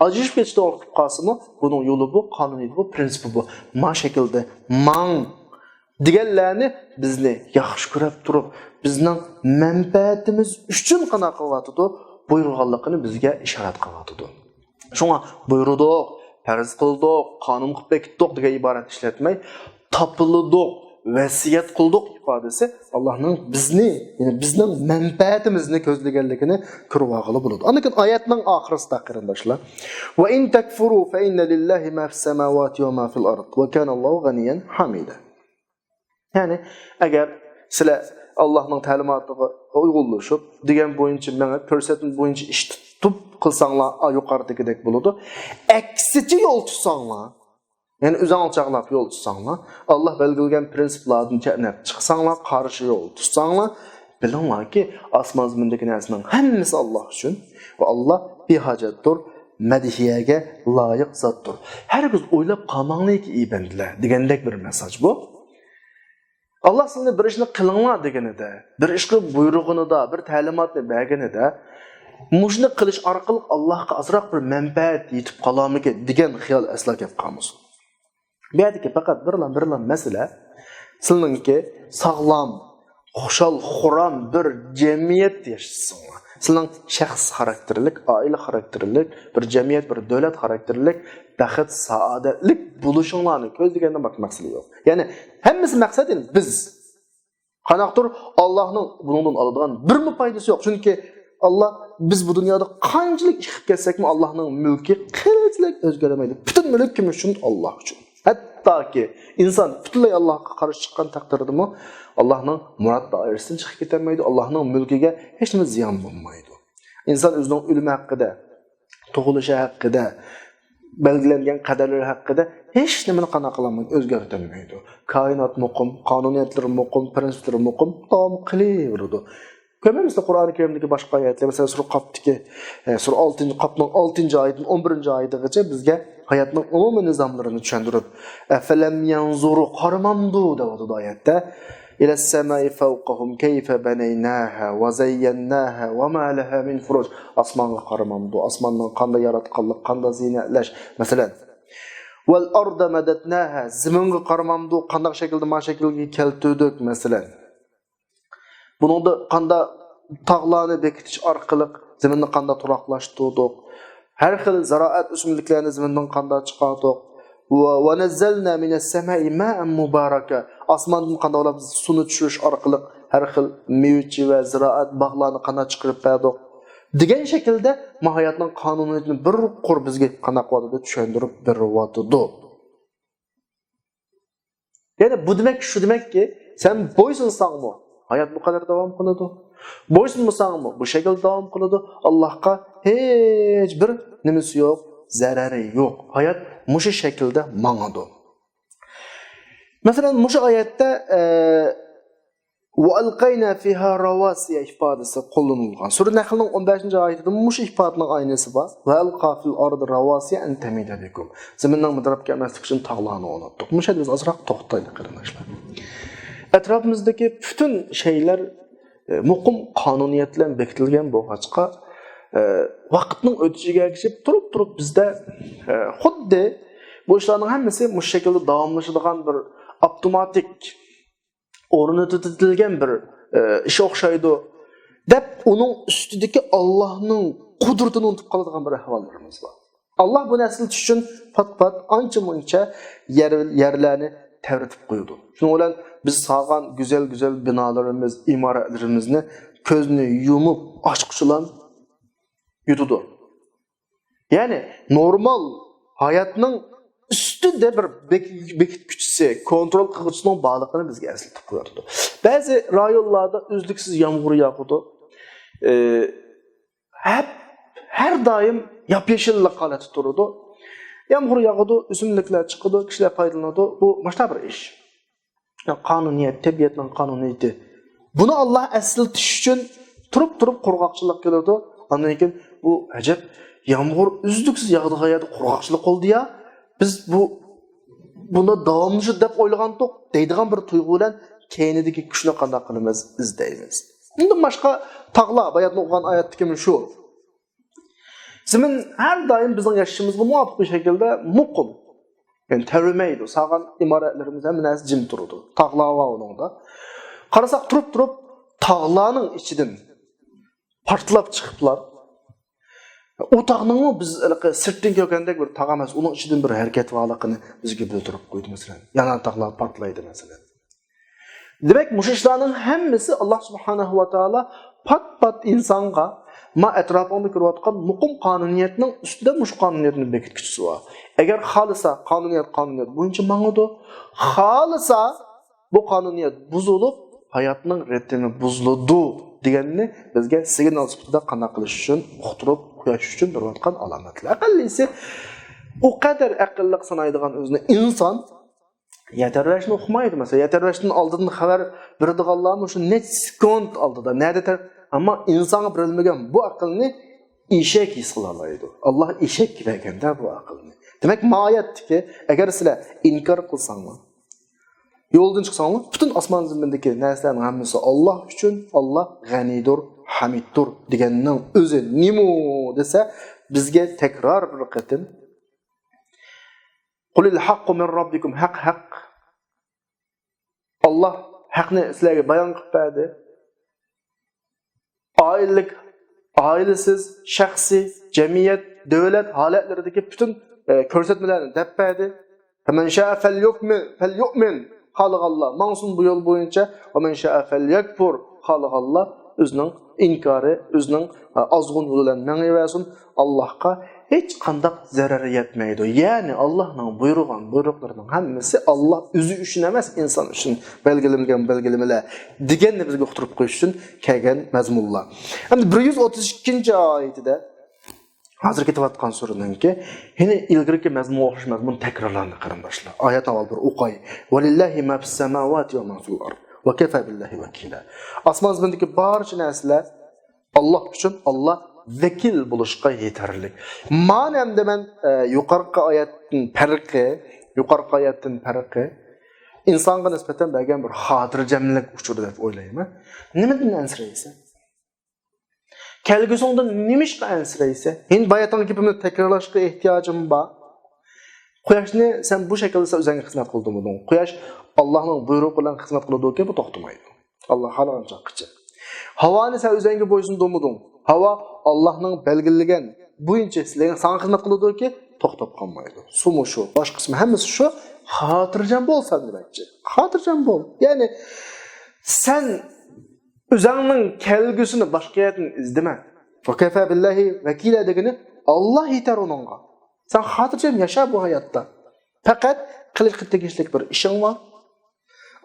ئاجرىشىپ كېتىشتە توغرا قىلىپ قالسىمۇ، بۇنىڭ يولى بۇ، قانۇنىيىتى بۇ، پىرىنسىپى بۇ. ما شەكىلدە ماڭ دېگەنلەرنى بىزنى ياخشى كۆرۈپ تۇرۇپ، بىزنىڭ مەنپەئەتىمىز ئۈچۈن قانداق قىلىۋاتىدۇ، بۇيرۇغانلىقىنى بىزگە ئىشارەت قىلىۋاتىدۇ. شۇڭا بۇيرۇدۇق، پەرز قىلدۇق، قانۇن قىلىپ بېكىتتۇق دېگەن ئىبارەتنى ئىشلەتمەي، تاپىلىدۇق، ۋەسىيەت قىلدۇق ئىپادىسى ئاللانىڭ بىزنى، يەنى بىزنىڭ مەنپەئەتىمىزنى كۆزلىگەنلىكىنى كۆرۈۋالغىلى بولىدۇ. ئاندىن كېيىن ئايەتنىڭ ئاخىرىسىدا، قېرىنداشلار، وَإِن تَكْفُرُوا فَإِنَّ لِلَّهِ مَا فِي السَّمَاوَاتِ وَمَا فِي الْأَرْضِ وَكَانَ اللَّهُ غَنِيًّا حَمِيدًا. يەنى ئەگەر سىلەر ئاللانىڭ تەلىماتىغا ئۇيغۇنلىشىپ، دېگەن بويىچە مېڭىپ، كۆرسەتمە بويىچە ئىش تۇتۇپ قىلساڭلار، ئا، يۇقىرىدىكىدەك بولىدۇ. ئەكسىچە يول تۇتساڭلار، يەنى ئۆزۈڭلار چاغلاپ يول تۇتساڭلار، ئاللا بەلگىلىگەن پىرىنسىپلاردىن چەتنەپ چىقساڭلار، قارشى يول تۇتساڭلار، بىلىڭلاركى، ئاسمان زېمىندىكى نەرسىنىڭ ھەممىسى ئاللا ئۈچۈن ۋە ئاللا بىھاجەتتۇر، مەدھىيەگە لايىق زاتتۇر. ھەرگىز ئويلاپ قالماڭلاركى، ئى بەندىلەر، دېگەندەك بىر مېساج بۇ. ئاللا سىلەرنى بىر ئىشنى قىلىڭلار دېگىنىدە، بىر ئىشقا بۇيرۇغىنىدا، بىر تەلىماتنى بەرگىنىدە، مۇشۇنى قىلىش ئارقىلىق ئاللاغا ئازراق بىر مەنپەئەت يېتىپ قالارمىكىن دېگەن خىيال ئەسلا كەپ قالمىسۇن. بۇ يەردىكى پەقەت بىرلا، بىرلا مەسىلە، سىلىنىڭكى ساغلام، خۇشال، خۇرام بىر جەمئىيەتتە ياشىسىڭلار. سىلىنىڭ شەخس خاراكتېرلىك، ئائىلە خاراكتېرلىك، بىر جەمئىيەت، بىر دۆلەت خاراكتېرلىك، بەخت، سائادەتلىك بولۇشۇڭلارنى كۆزلىگەندىن باشقا مەقسىتى يوق. يەنى ھەممىسى مەقسەت، يەنى بىز. قانداقتۇر ئاللاھنىڭ بۇنىڭدىن ئالىدىغان بىرمۇ پايدىسى يوق. چۈنكى ئاللاھ، بىز بۇ دۇنيادا قانچىلىك ئىش قىلىپ كەتسەكمۇ، ئاللاھنىڭ مۈلكى قىلچىلىك ئۆزگەرمەيدۇ. پۈتۈن مۈلۈك كىم ئۈچۈن؟ ئاللاھ ئۈچۈن. ھەتتاكى ئىنسان پۈتۈنلەي ئاللاھقا قارشى چىققان تەقدىردىمۇ، ئاللاھنىڭ مۇراد دائىرىسىدىن چىقىپ كېتەلمەيدۇ، ئاللاھنىڭ مۈلكىگە ھېچنېمە زىيان بولمايدۇ. ئىنسان ئۆزىنىڭ ئۆلۈمى ھەققىدە، تۇغۇلۇشى ھەققىدە، بەلگىلەنگەن قەدەرلىرى ھەققىدە ھېچنېمىنى قانداق قىلالمايدۇ، ئۆزگەرتەلمەيدۇ. كائىنات مۇقىم، قانۇنىيەتلىرى مۇقىم، پىرىنسىپلىرى مۇقىم، داۋام قىلىۋېرىدۇ. كۆرمەيمىزمۇ قۇرئانى كەرىمدىكى باشقا ئايەتلەر، مەسىلەن، سۈرە قاپتىكى، ئە، سۈرە ئالتىنچى، قاپنىڭ ئالتىنچى ئايىتىدىن ئون بىرىنچى ئايىتىغىچە بىزگە ھاياتنىڭ ئومۇمىي نىزاملىرىنى چۈشەندۈرۈپ، «أَفَلَمْ يَنْظُرُوا» قارىمامدۇ دەۋاتىدۇ ئايەتتە. «إِلَى السَّمَاءِ فَوْقَهُمْ كَيْفَ بَنَيْنَاهَا وَزَيَّيْنَاهَا وَمَا لَهَا مِنْ فُرُوجٍ» ئاسمانغا قارىمامدۇ، ئاسماننىڭ قانداق ياراتقانلىق، قانداق زىينەتلەش، مەسىلەن. «وَالْأَرْضَ مَدَدْنَاهَا» زېمىنغا قارىمامدۇ، قانداق شەكىلدە ما شەكىلگە كەلتۈردۇك، مەسىلەن. بۇنىڭدا قانداق تاغلارنى بېكىتىش ئارقىلىق زېمىننى قانداق تۇراقلاشتۇردۇق؟ ھەر خىل زىرائەت ئۆسۈملۈكلەرنى زېمىندىن قانداق چىقاردۇق؟ ۋە، «وَنَزَّلْنَا مِنَ السَّمَاءِ مَاءً مُبَارَكًا» ئاسماندىن قانداقلاپ سۇنى چۈشۈرۈش ئارقىلىق ھەر خىل مېۋىچى ۋە زىرائەت باغلارنى قانداق چىقىرىپ بەردۇق؟ دېگەن شەكىلدە ما ھاياتنىڭ قانۇنىيىتىنى بىر قۇر بىزگە قانداق قىلىۋاتىدۇ، چۈشەندۈرۈپ بېرىۋاتىدۇ. يەنى بۇ دېمەك، شۇ دېمەككى، سەن بويسۇنساڭمۇ، ھايات بۇ قەدەر داۋام قىلىدۇ. بويسۇنمىساڭمۇ، بۇ شەكىلدە داۋام قىلىدۇ. ئاللاھقا ھېچ بىر نېمىسى يوق، زەرەرى يوق. ھايات مۇشۇ شەكىلدە ماڭىدۇ. مەسىلەن، مۇشۇ ئايەتتە، ئە، «وَأَلْقَيْنَا فِيهَا رَوَاسِيَ» ئىپادىسى قوللىنىلغان. سۈرە نەھلنىڭ ئون بەشىنچى ئايىتىدە مۇشۇ ئىپادىنىڭ ئاينىسى بار. «وَأَلْقَى فِي الْأَرْضِ رَوَاسِيَ أَنْ تَمِيدَ بِكُمْ» زېمىننىڭ مىدىرلاپ كەتمەسلىكى ئۈچۈن تاغلارنى ئورناتتۇق. مۇشۇ يەردە بىز ئازراق توختايلى، قېرىنداشلار. ئەتراپىمىزدىكى پۈتۈن شەيلەر، ئە، مۇقىم قانۇنىيەت بىلەن بېكىتىلگەن بولغاچقا، ئە، ۋاقىتنىڭ ئۆتۈشىگە ئەگىشىپ تۇرۇپ-تۇرۇپ بىزدە، ئە، خۇددى بۇ ئىشلارنىڭ ھەممىسى مۇشۇ شەكىلدە داۋاملىشىدىغان بىر ئاپتوماتىك ئورنىتىۋېتىلگەن بىر، ئە، ئىش ئوخشايدۇ، دەپ ئۇنىڭ ئۈستىدىكى ئاللاھنىڭ قۇدرىتىنى ئۇنتۇپ قالىدىغان بىر ئەھۋاللىرىمىز بار. ئاللاھ بۇ نەرسىلەر ئۈچۈن پات-پات ئانچە-مۇنچە يەر، يەرلەرنى تەۋرىتىپ قويىدۇ. شۇنىڭ بىلەن بىز سالغان گۈزەل-گۈزەل بىنالىرىمىز، ئىمارەتلىرىمىزنى كۆزنى يۇمۇپ ئاچقۇچىلا يۇتىدۇ. يەنى نورمال ھاياتنىڭ ئۈستىدە بىر بېك-، بېكىتكۈچىسى، كونترول قىلغۇچىسىنىڭ بارلىقىنى بىزگە ئەسلىتىپ قويۇۋاتىدۇ. بەزى رايونلاردا ئۈزلۈكسىز يامغۇر ياغىدۇ. ئى، ھەپ-، ھەر دائىم ياپيېشىللىق ھالەتتە تۇرىدۇ. يامغۇر ياغىدۇ، ئۆسۈملۈكلەر چىقىدۇ، كىشىلەر پايدىلىنىدۇ. بۇ مۇشۇنداق بىر ئىش. قانۇنىيەت، تەبىئەتنىڭ قانۇنىيىتى. بۇنى ئاللا ئەسلىتىش ئۈچۈن تۇرۇپ-تۇرۇپ قۇرغاقچىلىق كېلىدۇ. ئاندىن كېيىن، «بۇ ئەجەب، يامغۇر ئۈزلۈكسىز ياغىدىغان يەردە قۇرغاقچىلىق بولدى يا، بىز بۇ، بۇنى داۋاملىشىدۇ دەپ ئويلىغانتۇق» دەيدىغان بىر تۇيغۇ بىلەن كەينىدىكى كۈچنى قانداق قىلىمىز؟ ئىزدەيمىز. ئۇندىن باشقا تاغلار، باياتىن ئوقۇغان ئايەتتىكى شۇ. زېمىن ھەر دائىم بىزنىڭ ياشىشىمىزغا مۇۋاپىق بىر شەكىلدە مۇقىم. يەنى تەۋرىمەيدۇ. سالغان ئىمارەتلىرىمىز، ھەممە نەرسە جىم تۇرىدۇ. تاغلار بار ئۇنىڭدا. قارىساق تۇرۇپ-تۇرۇپ تاغلارنىڭ ئىچىدىن پارتلاپ چىقىپلار. ئۇ تاغنىڭمۇ بىز ھېلىقى سىرتتىن كۆرگەندەك بىر تاغ ئەمەس، ئۇنىڭ ئىچىدىن بىر ھەرىكەت بارلىقىنى بىزگە بىلدۈرۈپ قويدى، مەسىلەن. يەنە تاغلار پارتلايدۇ، مەسىلەن. دېمەك، مۇشۇ ئىشلارنىڭ ھەممىسى ئاللا سۇبھانەھۇ ۋە تائالا پات-پات ئىنسانغا، ما ئەتراپىڭدا كۆرۈۋاتقان مۇقىم قانۇنىيەتنىڭ ئۈستىدە مۇشۇ قانۇنىيەتنى بېكىتكۈچىسى بار. ئەگەر خالىسا، قانۇنىيەت قانۇنىيەت بويىچە ماڭىدۇ. خالىسا، بۇ قانۇنىيەت بۇزۇلۇپ، ھاياتنىڭ رىتىمى بۇزۇلىدۇ دېگەننى بىزگە سىگنال سۈپىتىدە قانداق قىلىش ئۈچۈن ئۇقتۇرۇپ قويۇش ئۈچۈن بېرىۋاتقان ئالامەتلەر. ئەقەللىسى ئۇ قەدەر ئەقىللىق سانايدىغان ئۆزىنى ئىنسان، يەر تەۋرەشنى ئۇقمايدۇ. مەسىلەن، يەر تەۋرەشتىن ئالدىن خەۋەر بېرىدىغانلارمۇ شۇ نەچچە سېكۇنت ئالدىدا، نەدە تەر-، ئەمما ئىنسانغا بېرىلمىگەن بۇ ئەقىلنى ئېشەك ھېس قىلالايدۇ. ئاللا ئېشەككە بەرگەندە بۇ ئەقىلنى. دېمەك، ما ئايەتتىكى، ئەگەر سىلەر ئىنكار قىلساڭلار، يولدىن چىقساڭلار، پۈتۈن ئاسمان زېمىندىكى نەرسىلەرنىڭ ھەممىسى ئاللا ئۈچۈن، ئاللا غەنىيدۇر، ھەمىدتۇر دېگەننىڭ ئۆزى نېمە دېسە، بىزگە تەكرار بىر قېتىم قۇلىل ھەققۇ مىن رەببىكۇم، ھەق، ھەق. ئاللا ھەقنى سىلەرگە بايان قىلىپ بەردى. ئائىلىلىك، ئائىلىسىز، شەخسىي، جەمئىيەت، دۆلەت ھالەتلىرىدىكى پۈتۈن، ئە، كۆرسەتمىلەرنى دەپ بەردى. فەمەن شائە فەليۇئمىن، فەليۇئمىن. خالىغانلار ماڭسۇن بۇ يول بويىچە. ۋەمەن شائە فەليەكفۇر. خالىغانلار ئۆزىنىڭ ئىنكارى، ئۆزىنىڭ، ئە، ئازغۇن يولى بىلەن مېڭىۋەرسۇن. ئاللاھقا ھېچقانداق زەرەر يەتمەيدۇ. يەنى ئاللاھنىڭ بۇيرۇغان بۇيرۇقلىرىنىڭ ھەممىسى ئاللاھ ئۆزى ئۈچۈن ئەمەس، ئىنسان ئۈچۈن بەلگىلىنگەن بەلگىلىمىلەر دېگەننى بىزگە ئۇقتۇرۇپ قويۇش ئۈچۈن كەلگەن مەزمۇنلار. ئەمدى بىر يۈز ئوتتۇز ئىككىنچى ئايىتىدە، ھازىر كېتىۋاتقان سۈرىنىڭكى، يەنە ئىلگىرىكى مەزمۇنغا ئوخشاش مەزمۇن تەكرارلاندى، قېرىنداشلار. ئايەتنى ئاۋۋال بىر ئوقاي. ۋەلىللاھى ما فىس سەماۋاتى ۋە ما فىل ئارض. ۋە كەفا بىللاھى ۋەكىلا. ئاسمان زېمىندىكى بارچە نەرسىلەر ئاللا ئۈچۈن، ئاللا ۋەكىل بولۇشقا يېتەرلىك. مانا ئەمدى مەن، ئە، يۇقىرىقى ئايەتتىن پەرقى، يۇقىرىقى ئايەتتىن پەرقى، ئىنسانغا نىسبەتەن بەرگەن بىر خاتىرجەملىك ئۇچۇرى دەپ ئويلايمەن. نېمىدىن ئەنسىرەيسەن؟ كەلگۈسىڭدىن نېمىشقا ئەنسىرەيسەن؟ يەنە باياتىنقى گېپىمنى تەكرارلاشقا ئېھتىياجىم بار. قۇياشنى سەن بۇ شەكىلدە سەن ئۆزەڭگە خىزمەت قىلدىڭمىدىڭ؟ قۇياش ئاللانىڭ بۇيرۇقى بىلەن خىزمەت قىلىدۇكى، بۇ توختىمايدۇ. ئاللا خالىغان چاغقىچە. ھاۋانى سەن ئۆزەڭگە بويسۇندۇرمىدىڭ؟ ھاۋا ئاللانىڭ بەلگىلىگەن بويىچە سىلەرگە، ساڭا خىزمەت قىلىدۇكى، توختاپ قالمايدۇ. سۇمۇ شۇ، باشقىسىمۇ، ھەممىسى شۇ. خاتىرجەم بول سەن دېمەكچى. خاتىرجەم بول. يەنى سەن ئۆزەڭنىڭ كەلگۈسىنى باشقا يەردىن ئىزدىمە. ۋەكەفە بىللاھى ۋەكىلە دېگىنى، ئاللا يېتەر ئۇنىڭغا. سەن خاتىرجەم ياشا بۇ ھاياتتا. پەقەت قىلىشقا تېگىشلىك بىر ئىشىڭ بار.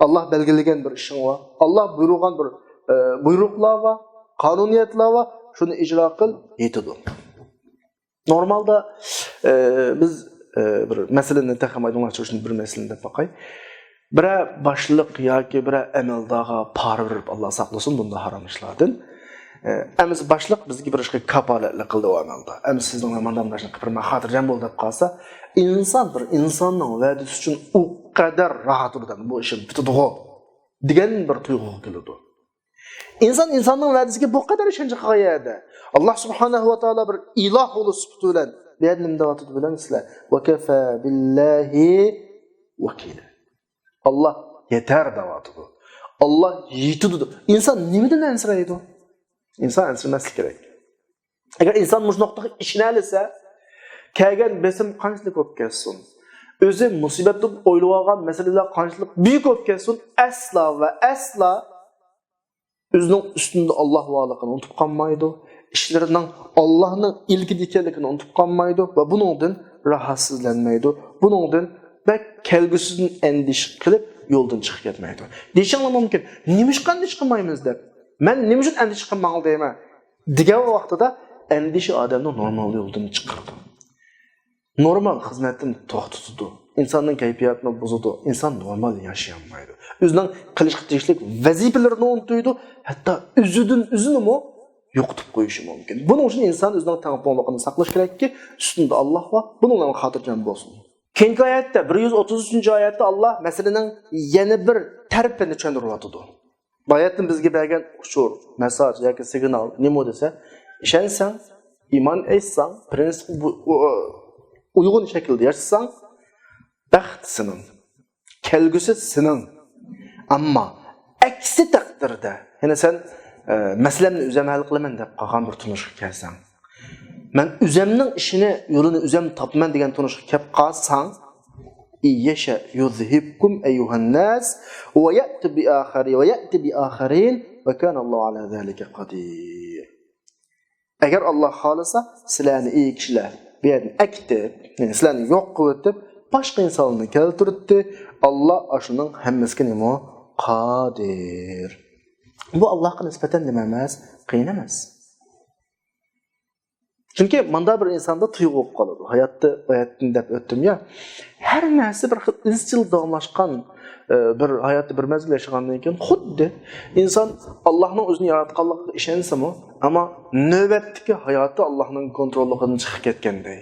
ئاللا بەلگىلىگەن بىر ئىشىڭ بار. ئاللا بۇيرۇغان بىر، ئە، بۇيرۇقلار بار، قانۇنىيەتلەر بار. شۇنى ئىجرا قىل، يېتىدۇ. نورمالدا، ئە، بىز، ئە، بىر مەسىلىنى تېخىمۇ ئايدىڭلاشتۇرۇش ئۈچۈن بىر مەسىلىنى دەپ باقاي. بىرەر باشلىق ياكى بىرەر ئەمەلدارغا پارا بېرىپ، ئاللا ساقلىسۇن بۇنداق ھارام ئىشلاردىن. ئە، ئەمىسە باشلىق بىزگە بىر ئىشقا كاپالەتلىك قىلدى ئۇ ئەمەلدار. ئەمىسە سىزنىڭ مانداق بىر ئىشنى قىلىپ بېرىمەن، خاتىرجەم بول دەپ قالسا، ئىنسان بىر ئىنساننىڭ ۋەدىسى ئۈچۈن ئۇ قەدەر راھەت بولىدۇ، بۇ ئىشىم پۈتىدىغۇ دېگەن بىر تۇيغۇغا كېلىدۇ. ئىنسان ئىنساننىڭ ۋەدىسىگە بۇ قەدەر ئىشەنچ قىلغان يەردە، ئاللا سۇبھانەھۇ ۋە تائالا بىر ئىلاھ بولۇش سۈپىتى بىلەن بۇ يەردە نېمە دەۋاتىدۇ بىلەمسىلەر؟ ۋەكەفە بىللاھى ۋەكىلە. ئاللا يېتەر دەۋاتىدۇ. ئاللا يېتىدۇ. ئىنسان نېمىدىن ئەنسىرەيدۇ؟ ئىنسان ئەنسىرىمەسلىك كېرەك. ئەگەر ئىنسان مۇشۇ نۇقتىغا ئىشىنەلىسە، كەلگەن بېسىم قانچىلىك بولۇپ كەتسۇن، ئۆزى مۇسىبەت دەپ ئويلىۋالغان مەسىلىلەر قانچىلىك بۈيۈك بولۇپ كەتسۇن، ئەسلا ۋە ئەسلا ئۆزىنىڭ ئۈستىدە ئاللاھ بارلىقىنى ئۇنتۇپ قالمايدۇ. ئىشلىرىنىڭ ئاللاھنىڭ ئىلكىدە ئىكەنلىكىنى ئۇنتۇپ قالمايدۇ ۋە بۇنىڭدىن راھەتسىزلەنمەيدۇ. بۇنىڭدىن بەك كەلگۈسىدىن ئەندىشە قىلىپ يولدىن چىقىپ كەتمەيدۇ. دېيىشىڭلار مۇمكىن، نېمىشقا ئەندىشە قىلمايمىز دەپ؟ مەن نېمە ئۈچۈن ئەندىشە قىلماڭ دەيمەن؟ دېگەن ۋاقتىدا ئەندىشە ئادەمنى نورمال يولدىن چىقىرىدۇ. نورمال خىزمەتتىن توختىتىدۇ. ئىنساننىڭ كەيپىياتىنى بۇزىدۇ. ئىنسان نورمال ياشىيالمايدۇ. ئۆزىنىڭ قىلىشقا تېگىشلىك ۋەزىپىلىرىنى ئۇنتۇيدۇ. ھەتتا ئۆزىدىن ئۆزىنىمۇ يوقىتىپ قويۇشى مۇمكىن. بۇنىڭ ئۈچۈن ئىنسان ئۆزىنىڭ تەڭپۇڭلۇقىنى ساقلىشى كېرەككى، ئۈستىدە ئاللاھ بار، بۇنىڭ بىلەن خاتىرجەم بولسۇن. كېيىنكى ئايەتتە، بىر يۈز ئوتتۇز ئۈچىنچى ئايەتتە ئاللاھ مەسىلىنىڭ يەنە بىر تەرىپىنى چۈشەندۈرۈۋاتىدۇ. باياتتىن بىزگە بەرگەن ئۇچۇر، مېسساژ ياكى سىگنال نېمە دېسە، ئىشەنسەڭ، ئىمان ئېيتساڭ، پرىنسىپقا بۇ-، ئۇ-، ئۇيغۇن شەكىلدە ياشىساڭ، بەخت سېنىڭ، كەلگۈسى سېنىڭ. ئەمما ئەكسى تەقدىردە، يەنى سەن، ئە، مەسىلەمنى ئۆزۈم ھەل قىلىمەن دەپ قالغان بىر تونۇشقا كەلسەڭ، مەن ئۆزۈمنىڭ ئىشىنى، يولىنى ئۆزۈم تاپىمەن دېگەن تونۇشقا كەپ قالساڭ، يەشە يۇزھىبكۇم ئەييۇھەنناس ۋە يەتى بىئاخەرى، ۋە يەتى بىئاخەرىن ۋە كانەللاھۇ ئەلا زالىكە قەدىر. ئەگەر ئاللاھ خالىسا، سىلەرنى ئى كىشىلەر بۇ يەردىن ئەكېتىپ، يەنى سىلەرنى يوق قىلىۋېتىپ، باشقا ئىنسانلارنى كەلتۈرتتى. ئاللاھ ئاشۇنىڭ ھەممىسىگە نېمە؟ قادىر. بۇ ئاللاھقا نىسبەتەن نېمە ئەمەس؟ قىيىن ئەمەس. چۈنكى ماندا بىر ئىنساندا تۇيغۇ بولۇپ قالىدۇ. ھاياتتا، ھاياتتىن دەپ ئۆتتۈم يا. ھەر نەرسە بىر خىل ئىزچىل داۋاملاشقان، ئە، بىر ھاياتتا بىر مەزگىل ياشىغاندىن كېيىن خۇددى ئىنسان ئاللاھنىڭ ئۆزىنى ياراتقانلىقىغا ئىشەنسىمۇ، ئەمما نۆۋەتتىكى ھاياتى ئاللاھنىڭ كونتروللۇقىدىن چىقىپ كەتكەندەك.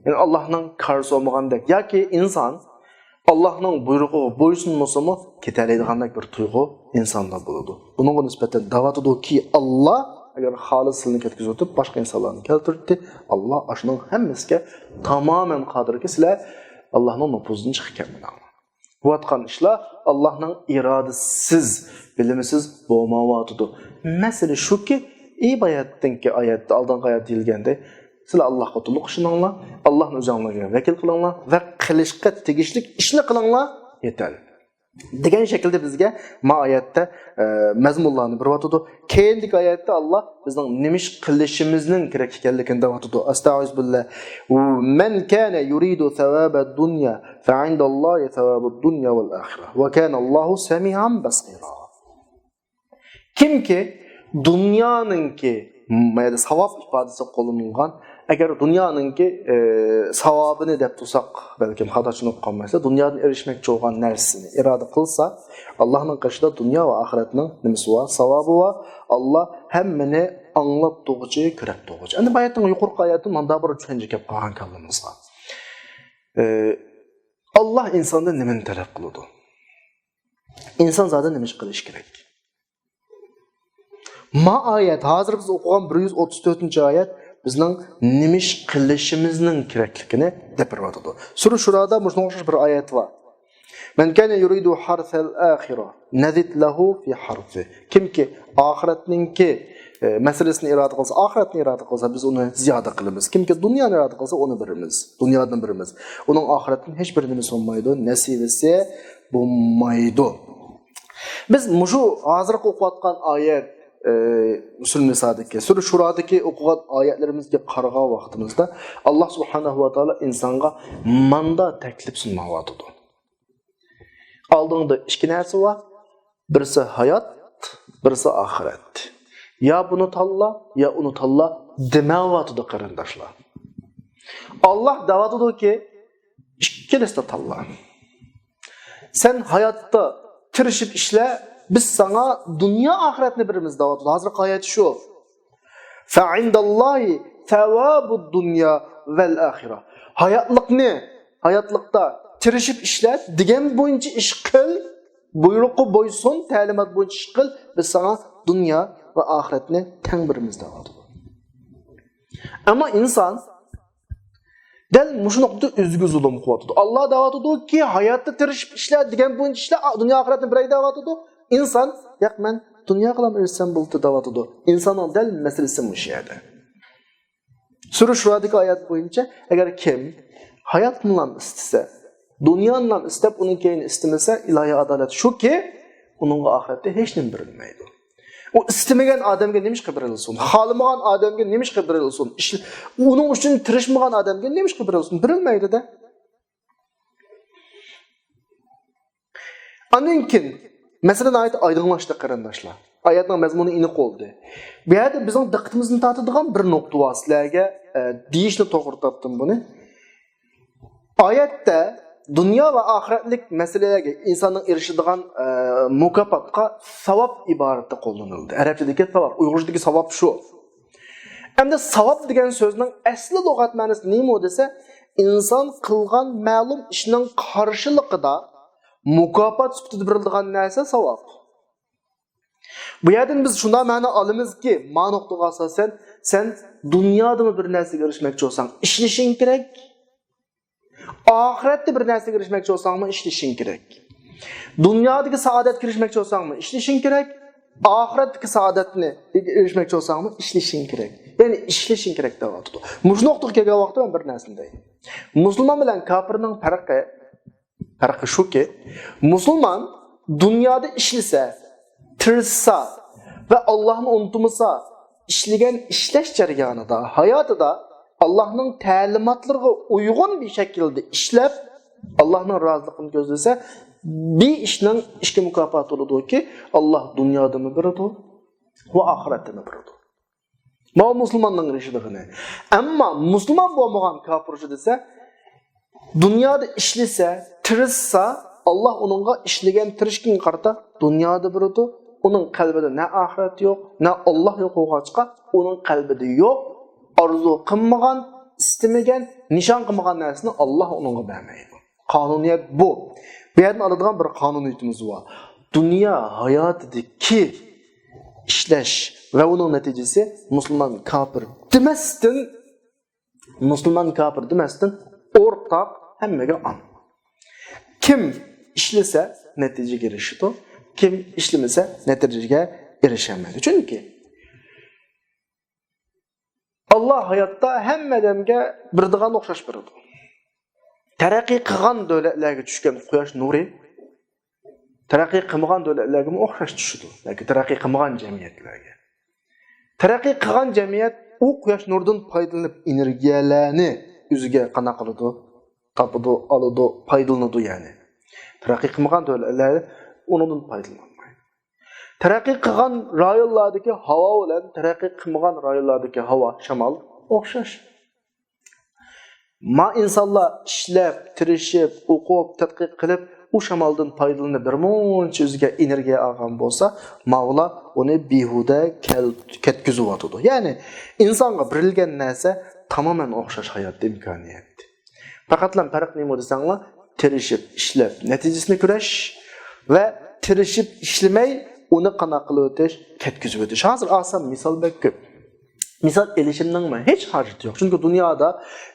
يەنى ئاللاھنىڭ كارىسى بولمىغاندەك ياكى ئىنسان ئاللاھنىڭ بۇيرۇقىغا بويسۇنمىسىمۇ كېتەلەيدىغاندەك بىر تۇيغۇ ئىنساندا بولىدۇ. بۇنىڭغا نىسبەتەن دەۋاتىدۇكى، ئاللاھ ئەگەر خالىسا سىلىنى كەتكۈزۈۋېتىپ، باشقا ئىنسانلارنى كەلتۈرتتى، ئاللاھ ئاشۇنىڭ ھەممىسىگە تامامەن قادىركى، سىلەر ئاللاھنىڭ نوپۇزىدىن چىقىپ كەتمىدىڭلار. بولۇۋاتقان ئىشلار ئاللاھنىڭ ئىرادىسىز، بىلىمسىز بولمايۋاتىدۇ. مەسىلە شۇكى، ئى باياتتىنكى ئايەتتە، ئالدىنقى ئايەتتە دېيىلگەندەك، سىلەر ئاللاھقا تولۇق ئىشىنىڭلار، ئاللاھنى ئۆزۈڭلارغا ۋەكىل قىلىڭلار ۋە قىلىشقا تېگىشلىك ئىشنى قىلىڭلار، يېتەرلىك. دېگەن شەكىلدە بىزگە ما ئايەتتە، ئە، مەزمۇنلارنى بېرىۋاتىدۇ. كېيىنكى ئايەتتە ئاللاھ بىزنىڭ نېمە ئىش قىلىشىمىزنىڭ كېرەك ئىكەنلىكىنى دەۋاتىدۇ. ئەستەئۇزۇبىللا. مەن كانە يۇرىدۇ ساۋابەد دۇنيا فەئىندەللاھى ساۋابۇد دۇنيا ۋەل ئاخىرە. ۋە كانەللاھۇ سەمىئەن بەسىرا. كىمكى دۇنيانىڭكى، م-، يەنى ساۋاب ئىپادىسى قوللىنىلغان، ئەگەر دۇنيانىڭكى، ئى، ساۋابىنى دەپ تۇرساق، بەلكىم خاتا چۈشىنىپ قالمايسىلەر، دۇنيادىن ئېرىشمەكچى بولغان نەرسىسىنى ئىرادە قىلسا، ئاللاھنىڭ قېشىدا دۇنيا ۋە ئاخىرەتنىڭ نېمىسى بار؟ ساۋابى بار. ئاللاھ ھەممىنى ئاڭلاپ تۇرغۇچى، كۆرەپ تۇرغۇچى. ئەمدى باياتنىڭ يۇقىرىقى ئايەتتىن ماندا بىر چۈشەنچە كەپ قالغان كاللىمىزغا. ئى، ئاللاھ ئىنساندىن نېمىنى تەلەپ قىلىدۇ؟ ئىنسان زادى نېمە ئىش قىلىشى كېرەك؟ ما ئايەت، ھازىر بىز ئوقۇغان بىر يۈز ئوتتۇز تۆتىنچى ئايەت بىزنىڭ نېمە ئىش قىلىشىمىزنىڭ كېرەكلىكىنى دەپ بېرىۋاتىدۇ. سۈرە شۇرادا مۇشۇنىڭغا ئوخشاش بىر ئايەت بار. مەن كانە يۇرىدۇ ھارسەل ئاخىرە نەزىد لەھۇ فى ھارسى. كىمكى ئاخىرەتنىڭكى، ئە، مەسىلىسىنى ئىرادە قىلسا، ئاخىرەتنى ئىرادە قىلسا، بىز ئۇنى زىيادە قىلىمىز. كىمكى دۇنيانى ئىرادە قىلسا، ئۇنى بېرىمىز. دۇنيادىن بېرىمىز. ئۇنىڭ ئاخىرەتتىن ھېچ بىر نېمىسى بولمايدۇ، نەسىۋىسى بولمايدۇ. بىز مۇشۇ ھازىرقى ئوقۇۋاتقان ئايەت، ئى، سۈرە نىسادىكى، سۈرە شۇرادىكى ئوقۇغان ئايەتلىرىمىزگە قارىغان ۋاقتىمىزدا، ئاللاھ سۇبھانەھۇ ۋە تائالا ئىنسانغا ماندا تەكلىپ سۇنمايۋاتىدۇ. ئالدىڭدا ئىككى نەرسە بار، بىرسى ھايات، بىرسى ئاخىرەت. يا بۇنى تاللا، يا ئۇنى تاللا دېمەيۋاتىدۇ، قېرىنداشلار. ئاللاھ دەۋاتىدۇكى، ئىككىلىسىنى تاللا. سەن ھاياتتا تىرىشىپ ئىشلە، بىز ساڭا دۇنيا ئاخىرەتنى بېرىمىز دەۋاتىدۇ. ھازىرقى ئايەت شۇ. فەئىندەللاھى ساۋابۇد دۇنيا ۋەل ئاخىرە. ھاياتلىقنى، ھاياتلىقتا تىرىشىپ ئىشلە، دېگەن بويىچە ئىش قىل، بۇيرۇققا بويسۇن، تەلىمات بويىچە ئىش قىل، بىز ساڭا دۇنيا ۋە ئاخىرەتنى تەڭ بېرىمىز دەۋاتىدۇ. ئەمما ئىنسان دەل مۇشۇ نۇقتىدا ئۆزىگە زۇلۇم قىلىۋاتىدۇ. ئاللاھ دەۋاتىدۇكى، ھاياتتا تىرىشىپ ئىشلە، دېگەن بويىچە ئىشلە، دۇنيا ئاخىرەتنى بېرەي دەۋاتىدۇ. ئىنسان، ياق، مەن دۇنياغىلا ئېرىشسەم بولدى دەۋاتىدۇ. ئىنساننىڭ دەل مەسىلىسى مۇشۇ يەردە. سۈرە شۇرادىكى ئايەت بويىچە، ئەگەر كىم ھاياتنىلا ئىستىسە، دۇنيانى ئىستەپ، ئۇنىڭ كەينىنى ئىستىمىسە، ئىلاھىي ئادالەت شۇكى، ئۇنىڭغا ئاخىرەتتە ھېچنېمە بېرىلمەيدۇ. ئۇ ئىستىمىگەن ئادەمگە نېمىشقا بېرىلسۇن؟ خالىمىغان ئادەمگە نېمىشقا بېرىلسۇن؟ ئىش-، ئۇنىڭ ئۈچۈن تىرىشمىغان ئادەمگە نېمىشقا بېرىلسۇن؟ بېرىلمەيدۇ-دە. ئاندىن كېيىن مەسىلە ناھايىتى ئايدىڭلاشتى، قېرىنداشلار. ئايەتنىڭ مەزمۇنى ئېنىق بولدى. بۇ يەردە بىزنىڭ دىققىتىمىزنى تارتىدىغان بىر نۇقتا بار سىلەرگە، ئە، دېيىشنى توغرا تاپتىم بۇنى. ئايەتتە دۇنيا ۋە ئاخىرەتلىك مەسىلىلەرگە ئىنساننىڭ ئېرىشىدىغان، ئە، مۇكاپاتقا ساۋاب ئىبارىتى قوللىنىلدى. ئەرەبچىدىكى ساۋاب، ئۇيغۇرچىدىكى ساۋاب شۇ. ئەمدى ساۋاب دېگەن سۆزنىڭ ئەسلى لۇغەت مەنىسى نېمە دېسە، ئىنسان قىلغان مەلۇم ئىشنىڭ قارشىلىقىدا مۇكاپات سۈپىتىدە بېرىلىدىغان نەرسە ساۋاب. بۇ يەردىن بىز شۇنداق مەنە ئالىمىزكى، ما نۇقتىغا ئاساسەن، سەن دۇنيادىمۇ بىر نەرسىگە ئېرىشمەكچى بولساڭ، ئىشلىشىڭ كېرەك. ئاخىرەتتە بىر نەرسىگە ئېرىشمەكچى بولساڭمۇ، ئىشلىشىڭ كېرەك. دۇنيادىكى سائادەتكە ئېرىشمەكچى بولساڭمۇ، ئىشلىشىڭ كېرەك. ئاخىرەتتىكى سائادەتنى ئېرىشمەكچى بولساڭمۇ، ئىشلىشىڭ كېرەك. يەنى ئىشلىشىڭ كېرەك دەۋاتىدۇ. مۇشۇ نۇقتىغا كەلگەن ۋاقىتتا مەن بىر نەرسىنى دەيمەن. مۇسۇلمان بىلەن كاپىرنىڭ پەرقى، پەرقى شۇكى، مۇسۇلمان دۇنيادا ئىشلىسە، تىرىشسا ۋە ئاللاھنى ئۇنتۇمىسا، ئىشلىگەن ئىشلەش جەريانىدا، ھاياتىدا ئاللاھنىڭ تەلىماتلىرىغا ئۇيغۇن بىر شەكىلدە ئىشلەپ، ئاللاھنىڭ رازىلىقىنى كۆزلىسە، بىر ئىشنىڭ ئىككى مۇكاپاتى بولىدۇكى، ئاللاھ دۇنيادىمۇ بېرىدۇ ۋە ئاخىرەتتىمۇ بېرىدۇ. ماۋۇ مۇسۇلماننىڭ ئېرىشىدىغىنى. ئەمما مۇسۇلمان بولمىغان كاپىر شۇ دېسە، دۇنيادا ئىشلىسە، تىرىشسا، ئاللاھ ئۇنىڭغا ئىشلىگەن تىرىشقىنىغا قارىتا دۇنيادا بېرىدۇ. ئۇنىڭ قەلبىدە نە ئاخىرەت يوق، نە ئاللاھ يوق بولغاچقا، ئۇنىڭ قەلبىدە يوق، ئارزۇ قىلمىغان، ئىستىمىگەن، نىشان قىلمىغان نەرسىنى ئاللاھ ئۇنىڭغا بەرمەيدۇ. قانۇنىيەت بۇ. بۇ يەردىن ئالىدىغان بىر قانۇنىيىتىمىز بار. دۇنيا ھاياتىدىكى ئىشلەش ۋە ئۇنىڭ نەتىجىسى مۇسۇلمان كاپىر دېمەستىن، مۇسۇلمان كاپىر دېمەستىن ئورتاق، ھەممىگە ئام. كىم ئىشلىسە نەتىجىگە ئېرىشىدۇ، كىم ئىشلىمىسە نەتىجىگە ئېرىشەلمەيدۇ. چۈنكى ئاللاھ ھاياتتا ھەممە ئادەمگە بېرىدىغان ئوخشاش بېرىدۇ. تەرەققىي قىلغان دۆلەتلەرگە چۈشكەن قۇياش نۇرى تەرەققىي قىلمىغان دۆلەتلەرگىمۇ ئوخشاش چۈشىدۇ ياكى تەرەققىي قىلمىغان جەمئىيەتلەرگە. تەرەققىي قىلغان جەمئىيەت ئۇ قۇياش نۇرىدىن پايدىلىنىپ ئېنېرگىيەلەرنى ئۆزىگە قانداق قىلىدۇ؟ تاپىدۇ، ئالىدۇ، پايدىلىنىدۇ يەنى. تەرەققىي قىلمىغان دۆلەتلەر ئۇنىڭدىن پايدىلانمايدۇ. تەرەققىي قىلغان رايونلاردىكى ھاۋا بىلەن تەرەققىي قىلمىغان رايونلاردىكى ھاۋا، شامال ئوخشاش. ما ئىنسانلار ئىشلەپ، تىرىشىپ، ئوقۇپ، تەتقىق قىلىپ، ئۇ شامالدىن پايدىلىنىپ بىر مۇنچە ئۆزىگە ئېنېرگىيە ئالغان بولسا، ماۋۇلار ئۇنى بىھۇدە كەل-، كەتكۈزۈۋاتىدۇ. يەنى ئىنسانغا بېرىلگەن نەرسە تامامەن ئوخشاش ھايات ئىمكانىيەت. پەقەتلا پەرق نېمە دېسەڭلار، تىرىشىپ ئىشلەپ نەتىجىسىنى كۆرۈش ۋە تىرىشىپ ئىشلىمەي ئۇنى قانداق قىلىۋېتىش، كەتكۈزۈۋېتىش. ھازىر ئالسام مىسال بەك كۆپ. مىسال ئېلىشىمنىڭمۇ ھېچ ھاجىتى يوق. چۈنكى دۇنيادا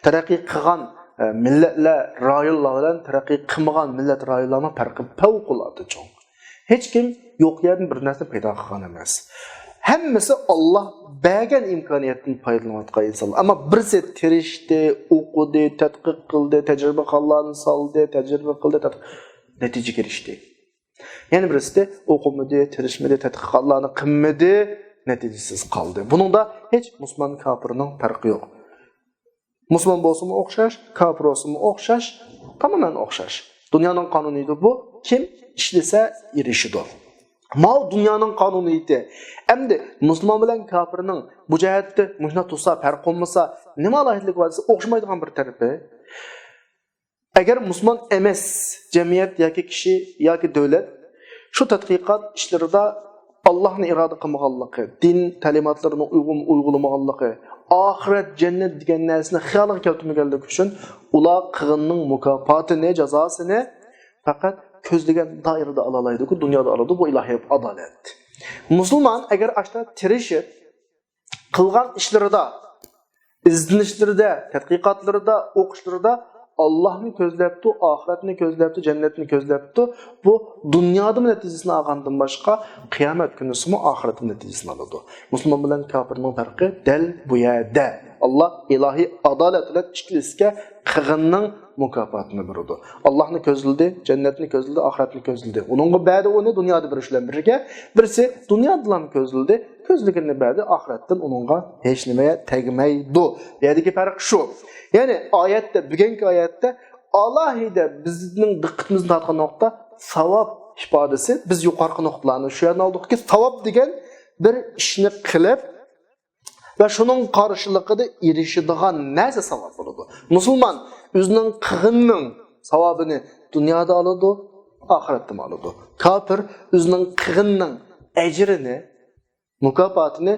تەرەققىي قىلغان، ئە، مىللەتلەر، رايونلار بىلەن تەرەققىي قىلمىغان مىللەت، رايونلارنىڭ پەرقى پەۋقۇلئاددە چوڭ. ھېچكىم يوق يەردىن بىر نەرسىنى پەيدا قىلغان ئەمەس. ھەممىسى ئاللاھ بەرگەن ئىمكانىيەتتىن پايدىلىنىۋاتقان ئىنسانلار. ئەمما بىرسى تىرىشتى، ئوقۇدى، تەتقىق قىلدى، تەجرىبىخانىلارنى سالدى، تەجرىبە قىلدى، تەت-، نەتىجىگە ئېرىشتى. يەنە بىرسى ئوقۇمىدى، تىرىشمىدى، تەتقىقاتلارنى قىلمىدى، نەتىجىسىز قالدى. بۇنىڭدا ھېچ مۇسۇلمان كاپىرنىڭ پەرقى يوق. مۇسۇلمان بولسىمۇ ئوخشاش، كاپىر بولسىمۇ ئوخشاش، تامامەن ئوخشاش. دۇنيانىڭ قانۇنىيىتى بۇ، كىم ئىشلىسە ئېرىشىدۇ. ماۋۇ دۇنيانىڭ قانۇنىيىتى. ئەمدى مۇسۇلمان بىلەن كاپىرنىڭ بۇ جەھەتتە مۇشۇنداق تۇرسا پەرق بولمىسا، نېمە ئالاھىدىلىكى بار دېسە، ئوخشىمايدىغان بىر تەرىپى. ئەگەر مۇسۇلمان ئەمەس جەمئىيەت ياكى كىشى ياكى دۆلەت شۇ تەتقىقات ئىشلىرىدا ئاللاھنى ئىرادە قىلمىغانلىقى، دىن تەلىماتلىرىنى ئۇيغۇن-، ئۇيغۇنلىمىغانلىقى، ئاخىرەت، جەننەت دېگەن نەرسىنى خىيالىغا كەلتۈرمىگەنلىكى ئۈچۈن ئۇلار قىلغىنىنىڭ مۇكاپاتىنى، جازاسىنى پەقەت كۆزلىگەن دائىرىدە ئالالايدۇكى، دۇنيادا ئالىدۇ، بۇ ئىلاھىي ئادالەت. مۇسۇلمان ئەگەر ئاشتا تىرىشىپ، قىلغان ئىشلىرىدا، ئىزدىنىشلىرىدە، تەتقىقاتلىرىدا، ئوقۇشلىرىدا ئاللاھنى كۆزلەپتۇ، ئاخىرەتنى كۆزلەپتۇ، جەننەتنى كۆزلەپتۇ. بۇ دۇنيادىمۇ نەتىجىسىنى ئالغاندىن باشقا، قىيامەت كۈنىسىمۇ ئاخىرەتتە نەتىجىسىنى ئالىدۇ. مۇسۇلمان بىلەن كاپىرنىڭ پەرقى دەل بۇ يەردە. ئاللا ئىلاھىي ئادالەت بىلەن ئىككىلىسىگە قىلغىنىنىڭ مۇكاپاتىنى بېرىدۇ. ئاللانى كۆزلىدى، جەننەتنى كۆزلىدى، ئاخىرەتنى كۆزلىدى. ئۇنىڭغا بەردى ئۇنى دۇنيادا بېرىش بىلەن بىرگە. بىرسى دۇنيادىلا كۆزلىدى، كۆزلىگىنىنى بەردى، ئاخىرەتتىن ئۇنىڭغا ھېچ نېمە تەگمەيدۇ. بۇ يەردىكى پەرق شۇ. يەنى ئايەتتە، بۈگۈنكى ئايەتتە ئالاھىدە بىزنىڭ دىققىتىمىزنى تارتقان نۇقتا ساۋاب ئىپادىسى. بىز يۇقىرىقى نۇقتىلارنى شۇ يەردىن ئالدۇقكى، ساۋاب دېگەن بىر ئىشنى قىلىپ ۋە شۇنىڭ قارشىلىقىدا ئېرىشىدىغان نەرسە ساۋاب بولىدۇ. مۇسۇلمان ئۆزىنىڭ قىلغىنىنىڭ ساۋابىنى دۇنيادا ئالىدۇ، ئاخىرەتتىمۇ ئالىدۇ. كاپىر ئۆزىنىڭ قىلغىنىنىڭ ئەجرىنى، مۇكاپاتىنى،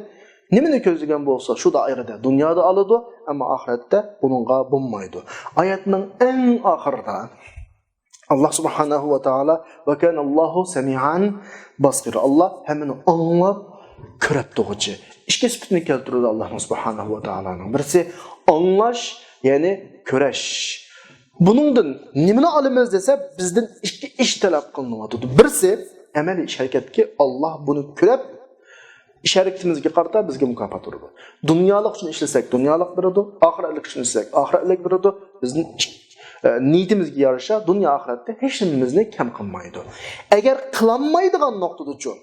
نېمىنى كۆزلىگەن بولسا شۇ دائىرىدە دۇنيادا ئالىدۇ، ئەمما ئاخىرەتتە ئۇنىڭغا بولمايدۇ. ئايەتنىڭ ئەڭ ئاخىرىدا ئاللا سۇبھانەھۇ ۋە تائالا، ۋە كانەللاھۇ سەمىئەن بەسىرا. ئاللا ھەممىنى ئاڭلاپ، كۆرەپ تۇرغۇچى. ئىككى سۈپىتىنى كەلتۈرىدۇ ئاللا سۇبھانەھۇ ۋە تائالانىڭ. بىرسى ئاڭلاش، يەنى كۆرۈش. بۇنىڭدىن نېمىنى ئالىمىز دېسە، بىزدىن ئىككى ئىش تەلەپ قىلىنىۋاتىدۇ. بىرسى ئەمەلىي ئىش ھەرىكەتكى، ئاللا بۇنى كۆرۈپ، ئىش ھەرىكىتىمىزگە قارىتا بىزگە مۇكاپات بېرىدۇ. دۇنيالىق ئۈچۈن ئىشلىسەك، دۇنيالىق بېرىدۇ، ئاخىرەتلىك ئۈچۈن ئىشلىسەك، ئاخىرەتلىك بېرىدۇ. بىزنىڭ ئىش-، ئە، نىيىتىمىزگە يارىشا دۇنيا ئاخىرەتتە ھېچ نېمىمىزنى كەم قىلمايدۇ. ئەگەر قىلالمايدىغان نۇقتىدىچۇ،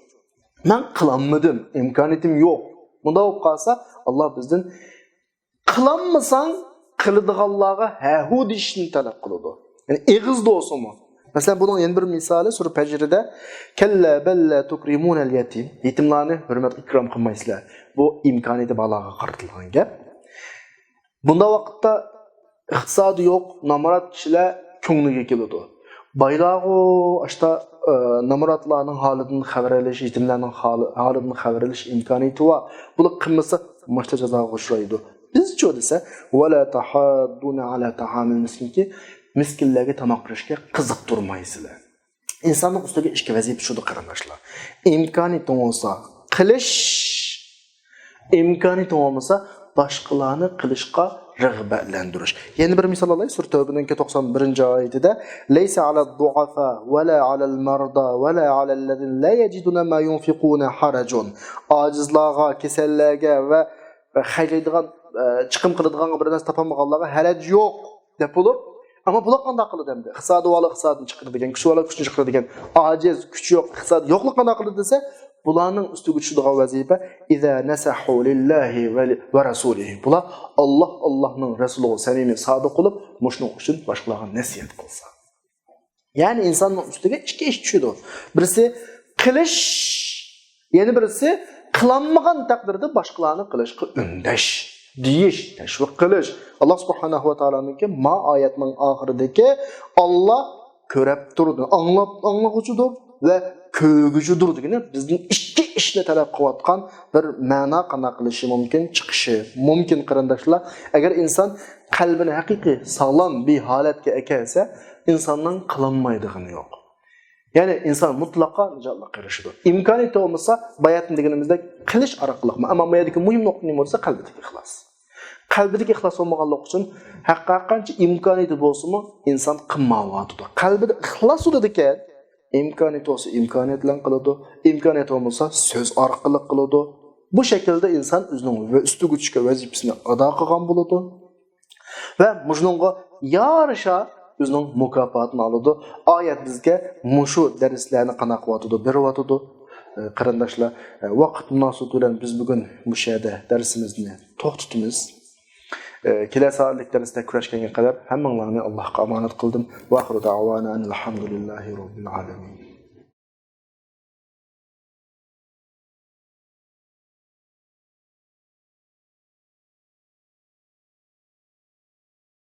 مەن قىلالمىدىم، ئىمكانىيىتىم يوق، مۇنداق بولۇپ قالسا، ئاللا بىزدىن قىلالمىساڭ، قىلىدىغانلارغا ھە-ھۇ دېيىشنى تەلەپ قىلىدۇ. يەنى ئېغىزدا بولسىمۇ. مەسىلەن، بۇنىڭ يەنە بىر مىسالى سۈرە پەجرىدە، كەللا بەل لا تۇكرىمۇنەل يەتىم. يېتىملارنى ھۆرمەت ئىكرام قىلمايسىلەر. بۇ ئىمكانىيىتى بارلارغا قارىتىلغان گەپ. بۇنداق ۋاقىتتا ئىقتىسادى يوق، نامرات كىشىلەر كۆڭلىگە كېلىدۇ. بايلارغۇ ئاشتا، ئە، نامراتلارنىڭ ھالىدىن خەۋەر ئېلىش، يېتىملەرنىڭ ھالى-، ھالىدىن خەۋەر ئېلىش ئىمكانىيىتى بار. بۇلار قىلمىسا، مۇشتا جازاغا ئۇچرايدۇ. بىزچۇ دېسە، ۋەلا تەھاضدۇنە ئەلا تەئامىل مىسكىنكى، مىسكىنلەرگە تاماق بېرىشكە قىزىقتۇرمايسىلەر. ئىنساننىڭ ئۈستىگە ئىككى ۋەزىپە چۈشىدۇ، قېرىنداشلار. ئىمكانىيىتىڭ بولسا قىلىش، ئىمكانىيىتىڭ بولمىسا باشقىلارنى قىلىشقا رىغبەتلەندۈرۈش. يەنە بىر مىسال ئالاي، سۈرە تەۋبىنىڭكى توقسان بىرىنچى ئايىتىدە، لەيسە ئەلەد دۇئەفا ۋەلا ئەلەل مەردا ۋەلا ئەلەللەزىنە لا يەجىدۇنە ما يۇنفىقۇنە ھەرەجۇن. ئاجىزلارغا، كېسەللەرگە ۋە، ۋە خەجلەيدىغان، ئە، چىقىم قىلىدىغانغا بىر نەرسە تاپالمىغانلارغا ھەرەج يوق دەپ بولۇپ، ئەمما بۇلار قانداق قىلىدۇ ئەمدى؟ ئىقتىسادى بارلار ئىقتىسادىنى چىقىرىدىكەن، كۈچى بارلار كۈچىنى چىقىرىدىكەن، ئاجىز، كۈچى يوق، ئىقتىسادى يوقلار قانداق قىلىدۇ دېسە، بۇلارنىڭ ئۈستىگە چۈشىدىغان ۋەزىپە، ئىزا نەسەھۇ لىللاھى ۋە لى-، ۋە رەسۇلىھى. بۇلار ئاللا، ئاللانىڭ رەسۇلىغا سەمىمىي، سادىق بولۇپ، مۇشۇنىڭ ئۈچۈن باشقىلارغا نەسىھەت قىلسا. يەنى ئىنساننىڭ ئۈستىگە ئىككى ئىش چۈشىدۇ. بىرسى قىلىش، يەنە بىرسى قىلالمىغان تەقدىردە باشقىلارنى قىلىشقا ئۈندەش، دېيىش، تەشۋىق قىلىش. ئاللا سۇبھانەھۇ ۋە تائالانىڭكى ما ئايەتنىڭ ئاخىرىدىكى، ئاللا كۆرەپ تۇرىدۇ، ئاڭلاپ، ئاڭلىغۇچىدۇر ۋە كۆرگۈچىدۇر دېگىنى بىزدىن ئىككى ئىشنى تەلەپ قىلىۋاتقان بىر مەنا قانداق قىلىشى مۇمكىن، چىقىشى مۇمكىن، قېرىنداشلار. ئەگەر ئىنسان قەلبىنى ھەقىقىي ساغلام بىر ھالەتكە ئەكەلسە، ئىنساننىڭ قىلالمايدىغىنى يوق. يەنى ئىنسان مۇتلەقا نىجاتلىققا ئېرىشىدۇ. ئىمكانىيىتى بولمىسا، باياتىن دېگىنىمىزدەك قىلىش ئارقىلىقمۇ. ئەمما بۇ يەردىكى مۇھىم نۇقتا نېمە بولسا، قەلبىدىكى ئىخلاس. قەلبىدىكى ئىخلاس بولمىغانلىقى ئۈچۈن ھەققىقەتەنچە ئىمكانىيىتى بولسىمۇ ئىنسان قىلمايۋاتىدۇ. قەلبىدە ئىخلاس بولىدىكەن، ئىمكانىيىتى بولسا ئىمكانىيەت بىلەن قىلىدۇ، ئىمكانىيىتى بولمىسا سۆز ئارقىلىق قىلىدۇ. بۇ شەكىلدە ئىنسان ئۆزىنىڭ ۋە ئۈستىگە چۈشكەن ۋەزىپىسىنى ئادا قىلغان بولىدۇ. ۋە مۇشۇنىڭغا يارىشا ئۆزىنىڭ مۇكاپاتىنى ئالىدۇ. ئايەت بىزگە مۇشۇ دەرسلەرنى قانداق قىلىۋاتىدۇ، بېرىۋاتىدۇ. ئە، قېرىنداشلار، ئە، ۋاقىت مۇناسىۋىتى بىلەن بىز بۈگۈن مۇشۇ يەردە دەرسىمىزنى توختىتىمىز. ئە، كېلەر سائەتلىك دەرستە كۆرۈشكەنگە قەدەر ھەممىڭلارنى ئاللاھقا ئامانەت قىلدىم. ۋە ئاخىرۇ دەئۋانا ئەنىل ھەمدۇلىللاھى رەببىل ئالەمىن.